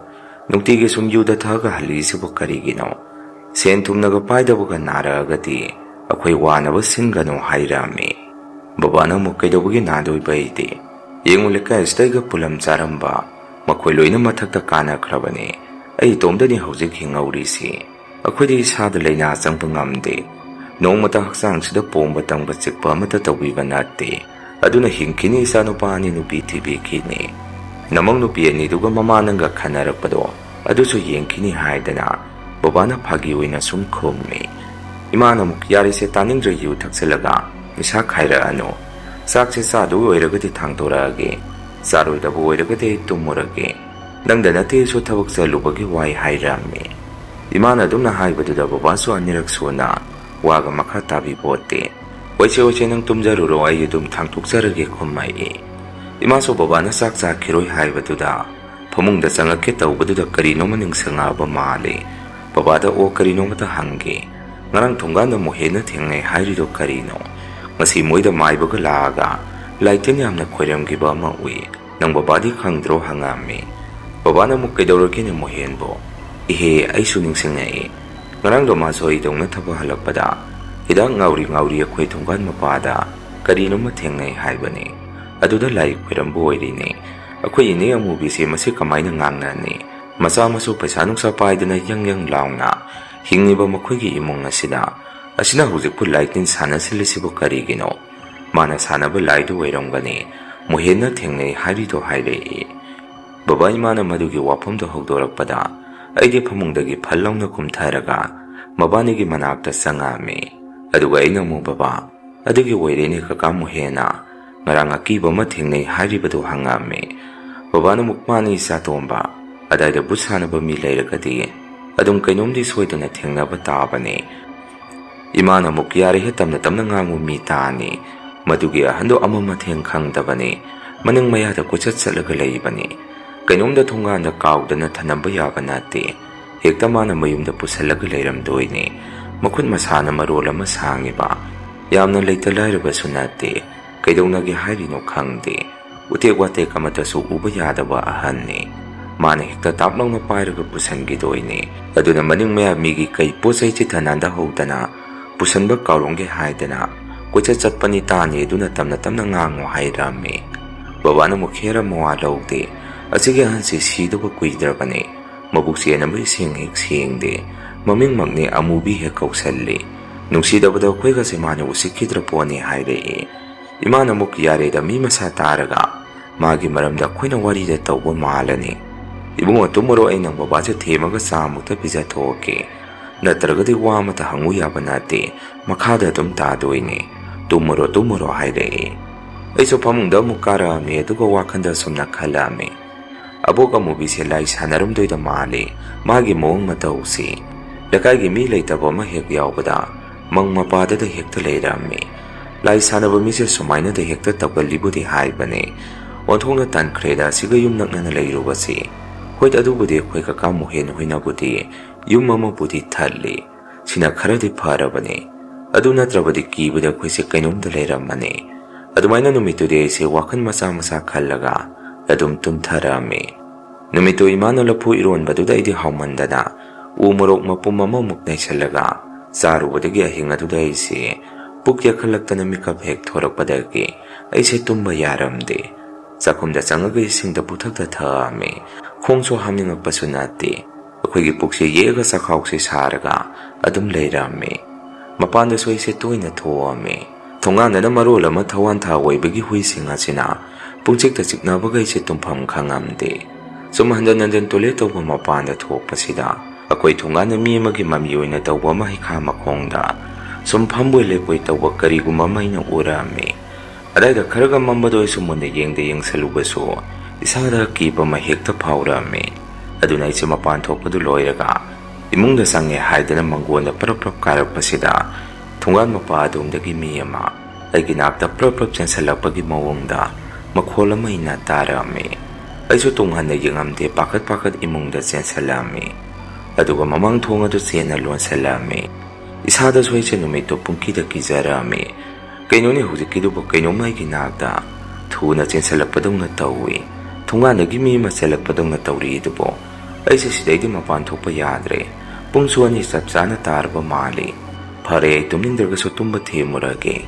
ꯅꯨꯡꯇꯤꯒꯤ ꯁꯨꯝ ꯌꯨꯗ ꯊꯛꯑꯒ ꯍꯜꯂꯛꯏꯁꯤꯕꯨ ꯀꯔꯤꯒꯤꯅꯣ? ꯁꯦꯟ ꯊꯨꯝꯅꯒ ꯄꯥꯏꯗꯕꯒ ꯅꯥꯔꯛꯑꯒꯗꯤ ꯑꯩꯈꯣꯏ ꯋꯥꯅꯕ ꯁꯤꯟꯒꯅꯨ" ꯍꯥꯏꯔꯛꯑꯝꯃꯤ꯫ ꯕꯕꯥꯅ ꯑꯃꯨꯛ, "ꯀꯩꯗꯧꯕꯒꯤ ꯅꯥꯗꯣꯏꯕ ꯑꯩꯗꯤ? ꯌꯦꯡꯉꯨ, ꯂꯩꯀꯥꯏ ꯑꯁꯤꯗꯩꯒ ꯄꯨꯂꯝ ꯆꯥꯔꯝꯕ ꯃꯈꯣꯏ ꯂꯣꯏꯅ ꯃꯊꯛꯇ ꯀꯥꯅꯈ꯭ꯔꯕꯅꯤ꯫ ꯑꯩ ꯏꯇꯣꯝꯗꯅꯤ ꯍꯧꯖꯤꯛ ꯍꯤꯡꯍꯧꯔꯤꯁꯤ꯫ ꯑꯩꯈꯣꯏꯗꯤ ꯏꯁꯥꯗ ꯂꯥꯏꯅꯥ ꯆꯪꯕ ꯉꯝꯗꯦ꯫ ꯅꯣꯡꯃꯇ ꯍꯛꯆꯥꯡꯁꯤꯗ ꯄꯣꯝꯕ ꯇꯪꯕ ꯆꯤꯛꯄ ꯑꯃꯠꯇ ꯇꯧꯕꯤꯕ ꯅꯠꯇꯦ꯫ ꯑꯗꯨꯅ ꯍꯤꯡꯈꯤꯅꯤ, ꯏꯆꯥꯅꯨꯄꯥ ꯑꯅꯤ ꯅꯨꯄꯤ ꯊꯤꯕꯤꯈꯤꯅꯤ꯫ ꯅꯃꯧ ꯅꯨꯄꯤ ꯑꯅꯤꯗꯨꯒ ꯃꯃꯥ ꯅꯪꯒ ꯈꯟꯅꯔꯛꯄꯗꯣ ꯑꯗꯨꯁꯨ ꯌꯦꯡꯈꯤꯅꯤ" ꯍꯥꯏꯗꯅ ꯕꯕꯥꯅ ꯐꯥꯒꯤ ꯑꯣꯏꯅ ꯁꯨꯝ ꯈꯨꯝꯃꯤ꯫ ꯏꯃꯥꯅ ꯑꯃꯨꯛ, "ꯌꯥꯔꯦꯁꯦ, ꯇꯥꯅꯤꯡꯗ꯭ꯔꯦ, ꯌꯨ ꯊꯛꯆꯜꯂꯒ ꯅꯤꯁꯥ ꯈꯥꯏꯔꯛꯑꯅꯨ꯫ ꯆꯥꯛꯁꯦ ꯆꯥꯗꯣꯏ ꯑꯣꯏꯔꯒꯗꯤ ꯊꯥꯡꯗꯣꯔꯛꯑꯒꯦ, ꯆꯥꯔꯣꯏꯗꯕ ꯑꯣꯏꯔꯒꯗꯤ ꯑꯩ ꯇꯨꯝꯃꯨꯔꯒꯦ꯫ ꯅꯪꯗ ꯅꯠꯇꯦ ꯑꯩꯁꯨ ꯊꯕꯛ ꯆꯠꯂꯨꯕꯒꯤ ꯋꯥꯏ" ꯍꯥꯏꯔꯝꯃꯤ꯫ ꯏꯃꯥꯅ ꯑꯗꯨꯝꯅ ꯍꯥꯏꯕꯗꯨꯗ ꯕꯕꯥꯁꯨ ꯑꯅꯤꯔꯛ ꯁꯨꯅ ꯋꯥꯒ ꯃꯈꯥ ꯇꯥꯕꯤꯕ ꯄꯣꯠꯇꯦ꯫ "ꯍꯣꯏꯁꯦ, ꯍꯣꯏꯁꯦ, ꯅꯪ ꯇꯨꯝꯖꯔꯨꯔꯣ, ꯑꯩ ꯑꯗꯨꯝ ꯊꯥꯡꯇꯣꯛꯆꯔꯒꯦ" ꯈꯨꯝꯃꯛꯏ꯫ ꯏꯃꯥꯁꯨ ꯕꯕꯥꯅ ꯆꯥꯛ ꯆꯥꯈꯤꯔꯣꯏ ꯍꯥꯏꯕꯗꯨꯗ ꯐꯃꯨꯡꯗ ꯆꯪꯉꯛꯀꯦ ꯇꯧꯕꯗꯨꯗ ꯀꯔꯤꯅꯣꯃ ꯅꯤꯡꯁꯤꯡꯉꯛꯑꯕ ꯃꯥꯜꯂꯤ꯫ ꯕꯕꯥꯗ, "ꯑꯣ, ꯀꯔꯤꯅꯣꯃꯇ ꯍꯪꯒꯦ꯫ ꯉꯔꯥꯡ ꯊꯣꯡꯒꯥꯟꯗ ꯃꯣꯍꯦꯟꯅ ꯊꯦꯡꯅꯩ ꯍꯥꯏꯔꯤꯗꯣ ꯀꯔꯤꯅꯣ? ꯉꯁꯤ ꯃꯣꯏꯗ ꯃꯥꯏꯕꯒ ꯂꯥꯛꯑꯒ ꯂꯥꯏ ꯇꯤꯟ ꯌꯥꯝꯅ ꯈꯣꯏꯔꯝꯈꯤꯕ ꯑꯃ ꯎꯏ꯫ ꯅꯪ ꯕꯕꯥꯗꯤ ꯈꯪꯗ꯭ꯔꯣ?" ꯍꯪꯉꯝꯃꯤ꯫ ꯕꯕꯥꯅ ꯑꯃꯨꯛ, "ꯀꯩꯗꯧꯔꯒꯦꯅꯦ ꯃꯣꯍꯦꯟꯕꯣ?" "ꯏꯍꯦ, ꯑꯩꯁꯨ ꯅꯤꯡꯁꯤꯡꯉꯛꯏ꯫ ꯉꯔꯥꯡꯗꯣ ꯃꯥꯁꯨ ꯑꯩꯗꯧꯅ ꯊꯕꯛ ꯍꯜꯂꯛꯄꯗ ꯍꯤꯗꯥꯛ ꯉꯥꯎꯔꯤ ꯉꯥꯎꯔꯤ ꯑꯩꯈꯣꯏ ꯊꯣꯡꯒꯥꯟ ꯃꯄꯥꯗ ꯀꯔꯤꯅꯣꯃ ꯊꯦꯡꯅꯩ ꯍꯥꯏꯕꯅꯤ꯫ ꯑꯗꯨꯗ ꯂꯥꯏ ꯈꯣꯏꯔꯝꯕ ꯑꯣꯏꯔꯤꯅꯦ꯫ ꯑꯩꯈꯣꯏ ꯏꯅꯦ ꯑꯃꯨꯕꯤꯁꯦ ꯃꯁꯤ ꯀꯃꯥꯏꯅ ꯉꯥꯡꯅꯅꯤ? ꯃꯆꯥ ꯃꯁꯨ ꯄꯩꯁꯥ ꯅꯨꯡꯁꯥ ꯄꯥꯏꯗꯅ ꯌꯪ ꯌꯪ ꯂꯥꯎꯅ ꯍꯤꯡꯉꯤꯕ ꯃꯈꯣꯏꯒꯤ ꯏꯃꯨꯡ ꯑꯁꯤꯗ, ꯑꯁꯤꯅ ꯍꯧꯖꯤꯛꯄꯨ ꯂꯥꯏ ꯇꯤꯟ ꯁꯥꯟꯅꯁꯤꯜꯂꯤꯁꯤꯕꯨ ꯀꯔꯤꯒꯤꯅꯣ? ꯃꯥꯅ ꯁꯥꯟꯅꯕ ꯂꯥꯏꯗꯨ ꯑꯣꯏꯔꯝꯒꯅꯤ ꯃꯣꯍꯦꯟꯅ ꯊꯦꯡꯅꯩ ꯍꯥꯏꯔꯤꯗꯣ" ꯍꯥꯏꯔꯛꯏ꯫ ꯕꯕꯥ ꯏꯃꯥꯅ ꯃꯗꯨꯒꯤ ꯋꯥꯐꯝꯗꯨ ꯍꯧꯗꯣꯔꯛꯄꯗ ꯑꯩꯗꯤ ꯐꯃꯨꯡꯗꯒꯤ ꯐꯜ ꯂꯥꯎꯅ ꯀꯨꯝꯊꯔꯒ ꯃꯕꯥꯅꯤꯒꯤ ꯃꯅꯥꯛꯇ ꯆꯪꯉꯛꯑꯝꯃꯤ꯫ ꯑꯗꯨꯒ ꯑꯩꯅ ꯑꯃꯨꯛ, "ꯕꯕꯥ, ꯑꯗꯨꯒꯤ ꯑꯣꯏꯔꯦꯅꯦ ꯀꯀꯥ ꯃꯣꯍꯦꯟꯅ ꯉꯔꯥꯡ ꯑꯀꯤꯕ ꯑꯃ ꯊꯦꯡꯅꯩ ꯍꯥꯏꯔꯤꯕꯗꯨ?" ꯍꯪꯉꯛꯑꯝꯃꯤ꯫ ꯕꯕꯥꯅ ꯑꯃꯨꯛ, "ꯃꯥꯅꯤ ꯏꯆꯥꯇꯣꯝꯕ, ꯑꯗꯥꯏꯗ ꯚꯨꯠ ꯁꯥꯟꯅꯕ ꯃꯤ ꯂꯩꯔꯒꯗꯤ ꯑꯗꯨꯝ ꯀꯩꯅꯣꯝꯗꯤ ꯁꯣꯏꯗꯅ ꯊꯦꯡꯅꯕ ꯇꯥꯕꯅꯤ"꯫ ꯏꯃꯥꯅ ꯑꯃꯨꯛ, "ꯌꯥꯔꯦꯍꯦ, ꯇꯞꯅ ꯇꯞꯅ ꯉꯥꯡꯉꯨ, ꯃꯤ ꯇꯥꯅꯤ꯫ ꯃꯗꯨꯒꯤ ꯑꯍꯟꯗꯣ ꯑꯃ ꯃꯊꯦꯡ ꯈꯪꯗꯕꯅꯤ, ꯃꯅꯤꯡ ꯃꯌꯥꯗ ꯀꯣꯏꯆꯠ ꯆꯠꯂꯒ ꯂꯩꯕꯅꯤ꯫ ꯀꯩꯅꯣꯝꯗ ꯊꯣꯡꯒꯥꯟꯗ ꯀꯥꯎꯗꯅ ꯊꯅꯝꯕ ꯌꯥꯕ ꯅꯠꯇꯦ꯫ ꯍꯦꯛꯇ ꯃꯥꯅ ꯃꯌꯨꯝꯗ ꯄꯨꯁꯜꯂꯒ ꯂꯩꯔꯝꯗꯣꯏꯅꯤ꯫ ꯃꯈꯨꯠ ꯃꯁꯥꯅ ꯃꯔꯣꯜ ꯑꯃ ꯁꯥꯡꯉꯤꯕ, ꯌꯥꯝꯅ ꯂꯩꯇ ꯂꯥꯏꯔꯕꯁꯨ ꯅꯠꯇꯦ꯫ ꯀꯩꯗꯧꯅꯒꯦ ꯍꯥꯏꯔꯤꯅꯣ ꯈꯪꯗꯦ꯫ ꯎꯇꯦꯛ ꯋꯥꯇꯦꯛ ꯑꯃꯠꯇꯁꯨ ꯎꯕ ꯌꯥꯗꯕ ꯑꯍꯟꯅꯤ꯫ ꯃꯥꯅ ꯍꯦꯛꯇ ꯇꯥꯞ ꯂꯥꯎꯅ ꯄꯥꯏꯔꯒ ꯄꯨꯁꯟꯈꯤꯗꯣꯏꯅꯤ꯫ ꯑꯗꯨꯅ ꯃꯅꯤꯡ ꯃꯌꯥ ꯃꯤꯒꯤ ꯀꯩ ꯄꯣꯠ ꯆꯩ ꯆꯤꯠꯊ ꯅꯥꯟꯊꯍꯧꯗꯅ ꯄꯨꯁꯟꯕ ꯀꯥꯎꯔꯝꯒꯦ ꯍꯥꯏꯗꯅ ꯀꯣꯏꯆꯠ ꯆꯠꯄꯅꯤ ꯇꯥꯅꯤ, ꯑꯗꯨꯅ ꯇꯞꯅ ꯇꯞꯅ ꯉꯥꯡꯉꯨ" ꯍꯥꯏꯔꯝꯃꯤ꯫ ꯕꯕꯥꯅ ꯑꯃꯨꯛ ꯈꯦꯔ ꯃꯋꯥ ꯂꯧꯗꯦ꯫ "ꯑꯁꯤꯒꯤ ꯑꯍꯟꯁꯤ ꯁꯤꯗꯕ ꯀꯨꯏꯗ꯭ꯔꯕꯅꯤ꯫ ꯃꯕꯨꯛ ꯆꯦꯟꯅꯕ ꯏꯁꯤꯡ ꯍꯦꯛ ꯁꯦꯡꯗꯦ꯫ ꯃꯃꯤꯡꯃꯛꯅꯤ ꯑꯃꯨꯕꯤ ꯍꯦꯛ ꯀꯧꯁꯜꯂꯤ꯫ ꯅꯨꯡꯁꯤꯗꯕꯗ ꯑꯩꯈꯣꯏꯒꯁꯦ ꯃꯥꯅ ꯎꯁꯤꯠꯈꯤꯗ꯭ꯔ ꯄꯣꯠꯅꯤ" ꯍꯥꯏꯔꯛꯏ꯫ ꯏꯃꯥꯅ ꯑꯃꯨꯛ, "ꯌꯥꯔꯦꯗ, ꯃꯤ ꯃꯁꯥ ꯇꯥꯔꯒ ꯃꯥꯒꯤ ꯃꯔꯝꯗ ꯑꯩꯈꯣꯏꯅ ꯋꯥꯔꯤꯗ ꯇꯧꯕ ꯃꯥꯜꯂꯅꯤ꯫ ꯏꯕꯨꯡꯉꯣ, ꯇꯨꯝꯃꯔꯣ, ꯑꯩ ꯅꯪ ꯕꯕꯥꯁꯦ ꯊꯦꯝꯃꯒ ꯆꯥ ꯑꯃꯨꯛꯇ ꯄꯤꯖꯊꯣꯛꯑꯒꯦ꯫ ꯅꯠꯇ꯭ꯔꯒꯗꯤ ꯋꯥ ꯑꯃꯇ ꯍꯪꯉꯨ ꯌꯥꯕ ꯅꯠꯇꯦ, ꯃꯈꯥꯗ ꯑꯗꯨꯝ ꯇꯥꯗꯣꯏꯅꯦ, ꯇꯨꯝꯃꯨꯔꯣ, ꯇꯨꯝꯃꯨꯔꯣ ꯍꯥꯏꯔꯛꯑꯦ꯫ ꯑꯩꯁꯨ ꯐꯃꯨꯡꯗ ꯑꯃꯨꯛ ꯀꯥꯔꯛꯑꯝꯃꯦ, ꯑꯗꯨꯒ ꯋꯥꯈꯜꯗ ꯑꯁꯨꯝꯅ ꯈꯜꯂꯛꯑꯝꯃꯤ, "ꯑꯕꯣꯛ ꯑꯃꯨꯕꯤꯁꯦ ꯂꯥꯏ ꯁꯥꯟꯅꯔꯝꯗꯣꯏꯗ ꯃꯥꯜꯂꯤ, ꯃꯥꯒꯤ ꯃꯑꯣꯡ ꯃꯇꯧꯁꯤ꯫ ꯂꯩꯀꯥꯏꯒꯤ ꯃꯤ ꯂꯩꯇꯕ ꯑꯃ ꯍꯦꯛ ꯌꯥꯎꯕꯗ ꯃꯪ ꯃꯄꯥꯗꯗ ꯍꯦꯛꯇ ꯂꯩꯔꯝꯃꯤ꯫ ꯂꯥꯏ ꯁꯥꯟꯅꯕ ꯃꯤꯁꯦ ꯁꯨꯃꯥꯏꯅꯗ ꯍꯦꯛꯇ ꯇꯧꯒꯜꯂꯤꯕꯨꯗꯤ ꯍꯥꯏꯕꯅꯦ꯫ ꯑꯣꯟꯊꯣꯛꯅ ꯇꯟꯈ꯭ꯔꯦꯗ ꯑꯁꯤꯒ ꯌꯨꯝ ꯅꯛꯅꯅ ꯂꯩꯔꯨꯕꯁꯤ꯫ ꯍꯣꯏ, ꯑꯗꯨꯕꯨꯗꯤ ꯑꯩꯈꯣꯏ ꯀꯀꯥ ꯃꯣꯍꯦꯟ ꯍꯣꯏꯅꯕꯨꯗꯤ ꯌꯨꯝ ꯑꯃꯕꯨꯗꯤ ꯊꯠꯂꯤ꯫ ꯁꯤꯅ ꯈꯔꯗꯤ ꯐꯔꯕꯅꯤ꯫ ꯑꯗꯨ ꯅꯠꯇ꯭ꯔꯕꯗꯤ ꯀꯤꯕꯗ ꯑꯩꯈꯣꯏꯁꯦ ꯀꯩꯅꯣꯝꯗ ꯂꯩꯔꯝꯃꯅꯤ"꯫ ꯑꯗꯨꯃꯥꯏꯅ ꯅꯨꯃꯤꯠꯇꯨꯗꯤ ꯑꯩꯁꯦ ꯋꯥꯈꯜ ꯃꯆꯥ ꯃꯆꯥ ꯈꯜꯂꯒ ꯑꯗꯨꯝ ꯇꯨꯝꯊꯔꯛꯑꯝꯃꯤ꯫ ꯅꯨꯃꯤꯠꯇꯨ ꯏꯃꯥꯅ ꯂꯐꯨ ꯏꯔꯣꯟꯕꯗꯨꯗ ꯑꯩꯗꯤ ꯍꯥꯎꯃꯟꯗꯅ ꯎ ꯃꯣꯔꯣꯛ ꯃꯄꯨꯝ ꯑꯃꯃꯨꯛ ꯅꯩꯁꯜꯂꯒ ꯆꯥꯔꯨꯕꯗꯒꯤ ꯑꯍꯤꯡ ꯑꯗꯨꯗ ꯑꯩꯁꯦ ꯄꯨꯛ ꯌꯥꯈꯠꯂꯛꯇꯅ ꯃꯤꯀꯞ ꯍꯦꯛ ꯊꯣꯔꯛꯄꯗꯒꯤ ꯑꯩꯁꯦ ꯇꯨꯝꯕ ꯌꯥꯔꯝꯗꯦ꯫ ꯆꯥꯛꯈꯨꯝꯗ ꯆꯪꯉꯒ ꯏꯁꯤꯡꯗ ꯄꯨꯊꯛꯇ ꯊꯛꯑꯝꯃꯤ꯫ ꯈꯣꯡꯁꯨ ꯍꯥꯝꯅꯤꯡꯉꯛꯄꯁꯨ ꯅꯠꯇꯦ꯫ ꯑꯩꯈꯣꯏꯒꯤ ꯄꯨꯛꯁꯦ ꯌꯦꯛꯑꯒ ꯆꯥꯛꯈꯥꯎꯁꯦ ꯁꯥꯔꯒ ꯑꯗꯨꯝ ꯂꯩꯔꯝꯃꯤ꯫ ꯃꯄꯥꯟꯗꯁꯨ ꯑꯩꯁꯦ ꯇꯣꯏꯅ ꯊꯣꯛꯑꯝꯃꯤ꯫ ꯊꯣꯡꯒꯥꯟꯗꯅ ꯃꯔꯣꯜ ꯑꯃ ꯊꯋꯥꯟ ꯊꯥ ꯑꯣꯏꯕꯒꯤ ꯍꯨꯏꯁꯤꯡ ꯑꯁꯤꯅ ꯄꯨꯡꯆꯤꯛꯇ ꯆꯤꯛꯅꯕꯒ ꯑꯩꯁꯦ ꯇꯨꯝꯐꯝ ꯈꯪꯉꯝꯗꯦ꯫ ꯁꯨꯝ ꯍꯟꯖꯟ ꯍꯟꯖꯟ ꯇꯣꯏꯂꯦꯠ ꯇꯧꯕ ꯃꯄꯥꯟꯗ ꯊꯣꯛꯄꯁꯤꯗ ꯑꯩꯈꯣꯏ ꯊꯣꯡꯒꯥꯟꯗ ꯃꯤ ꯑꯃꯒꯤ ꯃꯃꯤ ꯑꯣꯏꯅ ꯇꯧꯕ ꯑꯃ ꯍꯩꯈꯥ ꯃꯈꯣꯡꯗ ꯁꯨꯝ ꯐꯝꯕꯣꯏ ꯂꯦꯞꯄꯣꯏ ꯇꯧꯕ ꯀꯔꯤꯒꯨꯝꯕ ꯑꯃ ꯑꯩꯅ ꯎꯔꯝꯃꯤ꯫ ꯑꯗꯥꯏꯗ ꯈꯔꯒ ꯃꯝꯕꯗꯣ ꯑꯩꯁꯨ ꯃꯨꯟꯅ ꯌꯦꯡꯗ ꯌꯦꯡꯁꯜꯂꯨꯕꯁꯨ ꯏꯁꯥꯗ ꯀꯤꯕ ꯑꯃ ꯍꯦꯛꯇ ꯐꯥꯎꯔꯛꯑꯝꯃꯤ꯫ ꯑꯗꯨꯅ ꯑꯩꯁꯦ ꯃꯄꯥꯟ ꯊꯣꯛꯄꯗꯨ ꯂꯣꯏꯔꯒ ꯏꯃꯨꯡꯗ ꯆꯪꯉꯦ ꯍꯥꯏꯗꯅ ꯃꯪꯒꯣꯟꯗ ꯄ꯭ꯔꯞ ꯄ꯭ꯔꯞ ꯀꯥꯔꯛꯄꯁꯤꯗ ꯊꯣꯡꯒꯥꯟ ꯃꯄꯥ ꯑꯗꯣꯝꯗꯒꯤ ꯃꯤ ꯑꯃ ꯑꯩꯒꯤ ꯅꯥꯛꯇ ꯄ꯭ꯔꯞ ꯄ꯭ꯔꯞ ꯆꯦꯟꯁꯜꯂꯛꯄꯒꯤ ꯃꯑꯣꯡꯗ ꯃꯈꯣꯜ ꯑꯃ ꯑꯩꯅ ꯇꯥꯔꯛꯑꯝꯃꯤ꯫ ꯑꯩꯁꯨ ꯇꯨꯡꯍꯟꯅ ꯌꯦꯡꯉꯝꯗꯦ, ꯄꯥꯈꯠ ꯄꯥꯈꯠ ꯏꯃꯨꯡꯗ ꯆꯦꯟꯁꯜꯂꯛꯑꯝꯃꯤ꯫ ꯑꯗꯨꯒ ꯃꯃꯥꯡ ꯊꯣꯡ ꯑꯗꯨ ꯆꯦꯠꯅ ꯂꯣꯟꯁꯜꯂꯛꯑꯝꯃꯤ꯫ ꯏꯁꯥꯗꯁꯨ ꯑꯩꯁꯦ ꯅꯨꯃꯤꯠꯇꯨ ꯄꯨꯡꯀꯤꯗ ꯀꯤꯖꯔꯛꯑꯝꯃꯤ꯫ ꯀꯩꯅꯣꯅꯦ, ꯍꯧꯖꯤꯛꯀꯤꯗꯨꯕꯨ ꯀꯩꯅꯣꯝ ꯑꯩꯒꯤ ꯅꯥꯛꯇ ꯊꯨꯅ ꯆꯦꯟꯁꯜꯂꯛꯄꯗꯧꯅ ꯇꯧꯏ꯫ ꯊꯣꯡꯒꯥꯟꯗꯒꯤ ꯃꯤ ꯑꯃ ꯆꯦꯜꯂꯛꯄꯗꯧꯅ ꯇꯧꯔꯤꯗꯨꯕꯨ꯫ ꯑꯩꯁꯦ ꯁꯤꯗꯩꯗꯤ ꯃꯄꯥꯟ ꯊꯣꯛꯄ ꯌꯥꯗ꯭ꯔꯦ꯫ ꯄꯨꯡꯁꯨ ꯑꯅꯤ ꯆꯞ ꯆꯥꯅ ꯇꯥꯔꯕ ꯃꯥꯜꯂꯤ꯫ ꯐꯔꯦ, ꯑꯩ ꯇꯨꯝꯅꯤꯡꯗ꯭ꯔꯒꯁꯨ ꯇꯨꯝꯕ ꯊꯦꯝꯃꯨꯔꯒꯦ꯫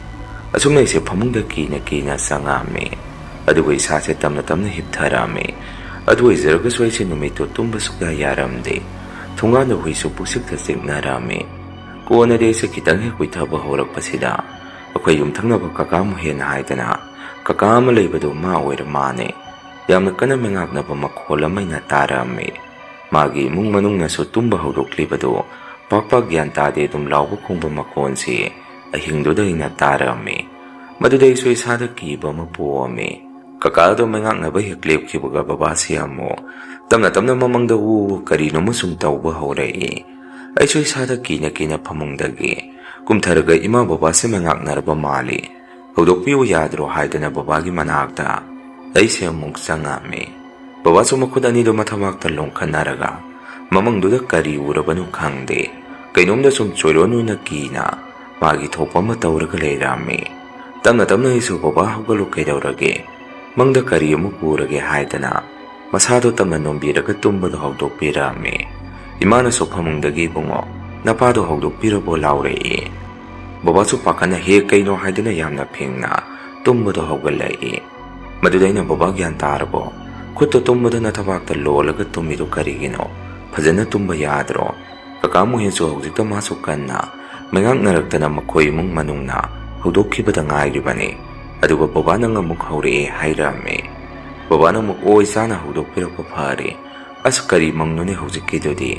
ꯑꯁꯨꯝꯅ ꯑꯩꯁꯦ ꯐꯃꯨꯡꯗ ꯀꯤꯅ ꯀꯤꯅ ꯆꯪꯉꯛꯑꯝꯃꯤ꯫ ꯑꯗꯨꯒ ꯏꯁꯥꯁꯦ ꯇꯞꯅ ꯇꯞꯅ ꯍꯤꯞꯊꯔꯛꯑꯝꯃꯤ꯫ ꯑꯗꯨ ꯑꯣꯏꯖꯔꯒꯁꯨ ꯑꯩꯁꯦ ꯅꯨꯃꯤꯠꯇꯨ ꯇꯨꯝꯕ ꯁꯨꯛꯌꯥ ꯌꯥꯔꯝꯗꯦ꯫ ꯊꯣꯡꯒꯥꯟꯗ ꯍꯨꯏꯁꯨ ꯄꯨꯛꯁꯤꯛꯇ ꯆꯤꯛꯅꯔꯝꯃꯤ꯫ ꯀꯣꯟꯅꯗꯤ ꯑꯩꯁꯦ ꯈꯤꯇꯪ ꯍꯦꯛ ꯀꯨꯏꯊꯕ ꯍꯧꯔꯛꯄꯁꯤꯗ ꯑꯩꯈꯣꯏ ꯌꯨꯝꯊꯪꯅꯕ ꯀꯀꯥ ꯃꯨꯍꯦꯟ ꯍꯥꯏꯗꯅ ꯀꯀꯥ ꯑꯃ ꯂꯩꯕꯗꯨ ꯃꯥ ꯑꯣꯏꯔ ꯃꯥꯅꯦ꯫ ꯌꯥꯝꯅ ꯀꯟꯅ ꯃꯤꯉꯥꯛꯅꯕ ꯃꯈꯣꯜ ꯑꯃ ꯑꯩꯅ ꯇꯥꯔꯛꯑꯝꯃꯤ꯫ ꯃꯥꯒꯤ ꯏꯃꯨꯡ ꯃꯅꯨꯡꯅꯁꯨ ꯇꯨꯝꯕ ꯍꯧꯗꯣꯛꯂꯤꯕꯗꯨ ꯄꯥꯛ ꯄꯥꯛ ꯒ꯭ꯌꯥꯟ ꯇꯥꯗꯦ ꯑꯗꯨꯝ ꯂꯥꯎꯕ ꯈꯣꯡꯕ ꯃꯈꯣꯟꯁꯤ ꯑꯍꯤꯡꯗꯨꯗ ꯑꯩꯅ ꯇꯥꯔꯝꯃꯤ꯫ ꯃꯗꯨꯗ ꯑꯩꯁꯨ ꯏꯁꯥꯗ ꯀꯤꯕ ꯑꯃ ꯄꯣꯛꯑꯝꯃꯤ꯫ ꯀꯀꯥ ꯑꯗꯣ ꯃꯩꯉꯥꯛꯅꯕ ꯍꯦꯛ ꯂꯦꯞꯈꯤꯕꯒ ꯕꯕꯥꯁꯤ ꯑꯃꯨꯛ ꯇꯞꯅ ꯇꯞꯅ ꯃꯃꯪꯗ ꯎ ꯀꯔꯤꯅꯣꯃ ꯁꯨꯝ ꯇꯧꯕ ꯍꯧꯔꯛꯏ꯫ ꯑꯩꯁꯨ ꯏꯁꯥꯗ ꯀꯤꯅ ꯀꯤꯅ ꯐꯃꯨꯡꯗꯒꯤ ꯀꯨꯝꯊꯔꯒ ꯏꯃꯥ ꯕꯕꯥꯁꯦ ꯃꯩꯉꯥꯛꯅꯔꯕ ꯃꯥꯜꯂꯤ, ꯍꯧꯗꯣꯛꯄꯤꯌꯨ ꯌꯥꯗ꯭ꯔꯣ ꯍꯥꯏꯗꯅ ꯕꯕꯥꯒꯤ ꯃꯅꯥꯛꯇ ꯑꯩꯁꯦ ꯑꯃꯨꯛ ꯆꯪꯉꯝꯃꯤ꯫ ꯕꯕꯥꯁꯨ ꯃꯈꯨꯠ ꯑꯅꯤꯗꯨ ꯃꯊꯕꯥꯛꯇ ꯂꯣꯡꯈꯠꯅꯔꯒ ꯃꯃꯪꯗꯨꯗ ꯀꯔꯤ ꯎꯔꯕꯅꯣ ꯈꯪꯗꯦ, ꯀꯩꯅꯣꯝꯗ ꯁꯨꯝ ꯆꯣꯏꯔꯣꯟ ꯑꯣꯏꯅ ꯀꯤꯅ ꯃꯥꯒꯤ ꯊꯣꯛꯄ ꯑꯃ ꯇꯧꯔꯒ ꯂꯩꯔꯝꯃꯤ꯫ ꯇꯞꯅ ꯇꯞꯅ ꯑꯩꯁꯨ, "ꯕꯕꯥ, ꯍꯧꯒꯠꯂꯨ, ꯀꯩꯗꯧꯔꯒꯦ? ꯃꯪꯗ ꯀꯔꯤ ꯑꯃꯨꯛ ꯎꯔꯒꯦ?" ꯍꯥꯏꯗꯅ ꯃꯁꯥꯗꯣ ꯇꯞꯅ ꯅꯣꯝꯕꯤꯔꯒ ꯇꯨꯝꯕꯗꯣ ꯍꯧꯗꯣꯛꯄꯤꯔꯝꯃꯤ꯫ ꯏꯃꯥꯅꯁꯨ ꯐꯃꯨꯡꯗꯒꯤ, "ꯏꯕꯨꯡꯉꯣ, ꯅꯄꯥꯗꯣ ꯍꯧꯗꯣꯛꯄꯤꯔꯕꯣ?" ꯂꯥꯎꯔꯛꯏ꯫ ꯕꯕꯥꯁꯨ ꯄꯥꯈꯠꯅ, "ꯍꯦ, ꯀꯩꯅꯣ?" ꯍꯥꯏꯗꯨꯅ ꯌꯥꯝꯅ ꯐꯤꯡꯅ ꯇꯨꯝꯕꯗꯣ ꯍꯧꯒꯠꯂꯛꯏ꯫ ꯃꯗꯨꯗ ꯑꯩꯅ, "ꯕꯕꯥ, ꯒ꯭ꯌꯥꯟ ꯇꯥꯔꯕꯣ? ꯈꯨꯠꯇꯣ ꯇꯨꯝꯕꯗ ꯅꯊꯕꯥꯛꯇ ꯂꯣꯜꯂꯒ ꯇꯨꯝꯃꯤꯗꯣ ꯀꯔꯤꯒꯤꯅꯣ? ꯐꯖꯅ ꯇꯨꯝꯕ ꯌꯥꯗ꯭ꯔꯣ?" ꯀꯀꯥ ꯃꯣꯍꯦꯟꯁꯨ ꯍꯧꯖꯤꯛꯇ ꯃꯥꯁꯨ ꯀꯟꯅ ꯃꯩꯉꯥꯛꯅꯔꯛꯇꯅ ꯃꯈꯣꯏ ꯏꯃꯨꯡ ꯃꯅꯨꯡꯅ ꯍꯧꯗꯣꯛꯈꯤꯕꯗ ꯉꯥꯏꯔꯤꯕꯅꯤ꯫ ꯑꯗꯨꯒ ꯕꯕꯥ ꯅꯪ ꯑꯃꯨꯛ ꯍꯧꯔꯛꯑꯦ ꯍꯥꯏꯔꯝꯃꯤ꯫ ꯕꯕꯥꯅ ꯑꯃꯨꯛ ꯑꯣꯏ ꯆꯥꯅ ꯍꯧꯗꯣꯛꯄꯤꯔꯛꯄ ꯐꯔꯦ꯫ ꯑꯁ, ꯀꯔꯤ ꯃꯪꯅꯣꯅꯦ ꯍꯧꯖꯤꯛꯀꯤꯗꯨꯗꯤ?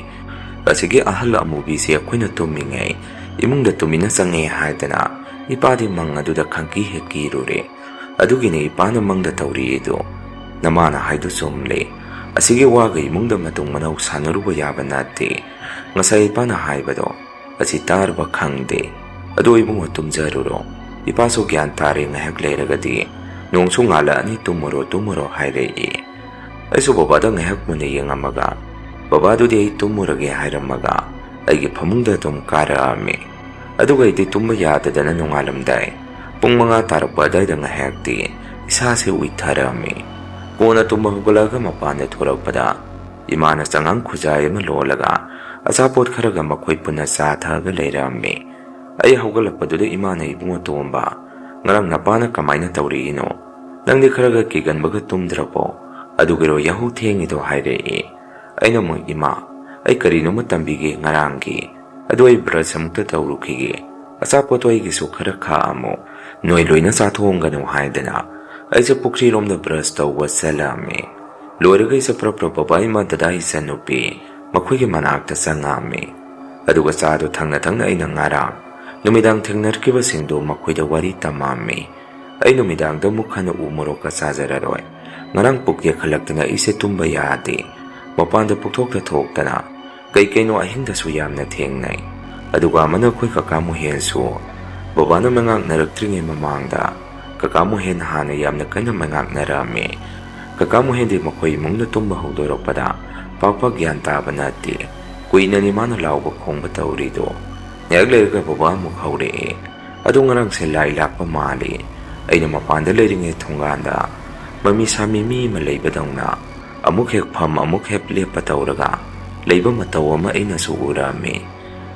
ꯑꯁꯤꯒꯤ ꯑꯍꯜ ꯑꯃꯨꯕꯤꯁꯦ ꯑꯩꯈꯣꯏꯅ ꯇꯨꯝꯃꯤꯉꯩ ꯏꯃꯨꯡꯗ ꯇꯨꯃꯤꯟꯅ ꯆꯪꯉꯦ ꯍꯥꯏꯗꯅ ꯏꯄꯥꯗꯤ ꯃꯪ ꯑꯗꯨꯗ ꯈꯪꯀꯤ ꯍꯦꯛ ꯀꯤꯔꯨꯔꯦ꯫ ꯑꯗꯨꯒꯤꯅꯦ ꯏꯄꯥꯅ ꯃꯪꯗ ꯇꯧꯔꯤꯗꯣ꯫ ꯅꯃꯥꯅ ꯍꯥꯏꯗꯨ ꯆꯨꯝꯂꯦ꯫ ꯑꯁꯤꯒꯤ ꯋꯥꯒ ꯏꯃꯨꯡꯗ ꯃꯇꯨꯡ ꯃꯅꯧ ꯁꯥꯟꯅꯔꯨꯕ ꯌꯥꯕ ꯅꯠꯇꯦ꯫ ꯉꯁꯥꯏ ꯏꯄꯥꯅ ꯍꯥꯏꯕꯗꯣ ꯑꯁꯤ ꯇꯥꯔꯕ ꯈꯪꯗꯦ꯫ ꯑꯗꯣ ꯏꯕꯨꯡꯉꯣ, ꯇꯨꯝꯖꯔꯨꯔꯣ꯫ ꯏꯄꯥꯁꯨ ꯒ꯭ꯌꯥꯟ ꯇꯥꯔꯦ, ꯉꯥꯏꯍꯥꯛ ꯂꯩꯔꯒꯗꯤ ꯅꯣꯡꯁꯨ ꯉꯥꯜꯂꯛꯑꯅꯤ, ꯇꯨꯝꯃꯨꯔꯣ, ꯇꯨꯝꯃꯨꯔꯣ ꯍꯥꯏꯔꯛꯏ꯫ ꯑꯩꯁꯨ ꯕꯕꯥꯗ ꯉꯥꯏꯍꯥꯛ ꯃꯨꯟꯅ ꯌꯦꯡꯉꯝꯃꯒ, ꯕꯕꯥꯗꯨꯗꯤ ꯑꯩ ꯇꯨꯝꯃꯨꯔꯒꯦ ꯍꯥꯏꯔꯝꯃꯒ ꯑꯩꯒꯤ ꯐꯃꯨꯡꯗ ꯑꯗꯨꯝ ꯀꯥꯔꯛꯑꯝꯃꯤ꯫ ꯑꯗꯨꯒ ꯑꯩꯗꯤ ꯇꯨꯝꯕ ꯌꯥꯗꯗꯅ ꯅꯣꯡꯉꯥꯜꯂꯝꯗꯥꯏ ꯄꯨꯡ ꯃꯉꯥ ꯇꯥꯔꯛꯄ ꯑꯗꯨꯋꯥꯏꯗ ꯉꯥꯏꯍꯥꯛꯇꯤ ꯏꯁꯥꯁꯦ ꯎꯏꯊꯔꯝꯃꯤ꯫ ꯀꯣꯟꯅ ꯇꯨꯝꯕ ꯍꯧꯒꯠꯂꯛꯑꯒ ꯃꯄꯥꯟꯗ ꯊꯣꯔꯛꯄꯗ ꯏꯃꯥꯅ ꯆꯉꯥꯡ ꯈꯨꯖꯥꯏ ꯑꯃ ꯂꯣꯜꯂꯒ ꯑꯆꯥꯄꯣꯠ ꯈꯔꯒ ꯃꯈꯣꯏ ꯄꯨꯟꯅ ꯆꯥ ꯊꯛꯑꯒ ꯂꯩꯔꯝꯃꯤ꯫ ꯑꯩ ꯍꯧꯒꯠꯂꯛꯄꯗꯨꯗ ꯏꯃꯥꯅ, "ꯏꯕꯨꯡꯉꯣ ꯇꯣꯝꯕ, ꯉꯔꯥꯡ ꯅꯄꯥꯅ ꯀꯃꯥꯏꯅ ꯇꯧꯔꯤꯅꯣ? ꯅꯪꯗꯤ ꯈꯔꯒ ꯀꯤꯒꯟꯕꯒ ꯇꯨꯝꯗ꯭ꯔꯕꯣ? ꯑꯗꯨꯒꯤꯔꯣ ꯌꯥꯍꯧ ꯊꯦꯡꯉꯤꯗꯣ?" ꯍꯥꯏꯔꯛꯏ꯫ ꯑꯩꯅ ꯑꯃꯨꯛ, "ꯏꯃꯥ, ꯑꯩ ꯀꯔꯤꯅꯣꯃ ꯇꯝꯕꯤꯒꯦ ꯉꯔꯥꯡꯒꯤ꯫ ꯑꯗꯣ ꯑꯩ ꯕ꯭ꯔꯁ ꯑꯃꯨꯛꯇ ꯇꯧꯔꯨꯈꯤꯒꯦ꯫ ꯑꯆꯥꯄꯣꯠꯇꯣ ꯑꯩꯒꯤꯁꯨ ꯈꯔ ꯈꯥꯛꯑꯝꯃꯣ꯫ ꯅꯣꯏ ꯂꯣꯏꯅ ꯆꯥꯊꯣꯛꯑꯝꯒꯅꯨ" ꯍꯥꯏꯗꯅ ꯑꯩꯁꯦ ꯄꯨꯈ꯭ꯔꯤꯔꯣꯝꯗ ꯕ꯭ꯔꯁ ꯇꯧꯕ ꯆꯠꯂꯝꯃꯤ꯫ ꯂꯣꯏꯔꯒ ꯑꯩꯁꯦ ꯄ꯭ꯔꯞ ꯄ꯭ꯔꯞ ꯕꯕꯥ, ꯏꯃꯥ, ꯗꯗꯥ, ꯏꯆꯟꯅꯨꯄꯤ ꯃꯈꯣꯏꯒꯤ ꯃꯅꯥꯛꯇ ꯆꯪꯉꯛꯑꯝꯃꯤ꯫ ꯑꯗꯨꯒ ꯆꯥꯗꯨ ꯊꯪꯅ ꯊꯪꯅ ꯑꯩꯅ ꯉꯔꯥꯡ ꯅꯨꯃꯤꯗꯥꯡ ꯊꯦꯡꯅꯔꯛꯈꯤꯕꯁꯤꯡꯗꯨ ꯃꯈꯣꯏꯗ ꯋꯥꯔꯤ ꯇꯝꯃꯝꯃꯤ꯫ ꯑꯩ ꯅꯨꯃꯤꯗꯥꯡꯗ ꯑꯃꯨꯛ ꯍꯟꯅ ꯎ ꯃꯣꯔꯣꯛꯀ ꯆꯥꯖꯔꯔꯣꯏ꯫ ꯉꯔꯥꯡ ꯄꯨꯛ ꯌꯦꯛꯈꯠꯂꯛꯇꯅ ꯑꯩꯁꯦ ꯇꯨꯝꯕ ꯌꯥꯗꯦ꯫ ꯃꯄꯥꯟꯗ ꯄꯨꯛꯊꯣꯛꯇ ꯊꯣꯛꯇꯅ ꯀꯩ ꯀꯩꯅꯣ ꯑꯍꯤꯡꯗꯁꯨ ꯌꯥꯝꯅ ꯊꯦꯡꯅꯩ꯫ ꯑꯗꯨꯒ ꯑꯃꯅ ꯑꯩꯈꯣꯏ ꯀꯀꯥ ꯃꯨꯍꯦꯟꯁꯨ ꯕꯕꯥꯅ ꯃꯉꯥꯛꯅꯔꯛꯇ꯭ꯔꯤꯉꯩ ꯃꯃꯥꯡꯗ ꯀꯀꯥ ꯃꯨꯍꯦꯟ ꯍꯥꯟꯅ ꯌꯥꯝꯅ ꯀꯟꯅ ꯃꯉꯥꯛꯅꯔꯝꯃꯤ꯫ ꯀꯀꯥ ꯃꯨꯍꯦꯟꯗꯤ ꯃꯈꯣꯏ ꯏꯃꯨꯡꯗ ꯇꯨꯝꯕ ꯍꯧꯗꯣꯔꯛꯄꯗ ꯄꯥꯛ ꯄꯥꯛ ꯒ꯭ꯌꯥꯟ ꯇꯥꯕ ꯅꯠꯇꯦ꯫ ꯀꯨꯏꯅꯅꯤ ꯃꯥꯅ ꯂꯥꯎꯕ ꯈꯣꯡꯕ ꯇꯧꯔꯤꯗꯣ꯫ ꯉꯥꯏꯍꯥꯛ ꯂꯩꯔꯒ ꯕꯕꯥ ꯑꯃꯨꯛ ꯍꯧꯔꯛꯑꯦ꯫ ꯑꯗꯣ ꯉꯔꯥꯡꯁꯦ ꯂꯥꯏ ꯂꯥꯛꯄ ꯃꯥꯜꯂꯤ꯫ ꯑꯩꯅ ꯃꯄꯥꯟꯗ ꯂꯩꯔꯤꯉꯩ ꯊꯣꯡꯒꯥꯟꯗ ꯃꯃꯤ ꯁꯥꯃꯤ ꯃꯤ ꯑꯃ ꯂꯩꯕꯗꯧꯅ ꯑꯃꯨꯛ ꯍꯦꯛ ꯐꯝ ꯑꯃꯨꯛ ꯍꯦꯛ ꯂꯦꯞꯄ ꯇꯧꯔꯒ ꯂꯩꯕ ꯃꯇꯧ ꯑꯃ ꯑꯩꯅꯁꯨ ꯎꯔꯝꯃꯤ꯫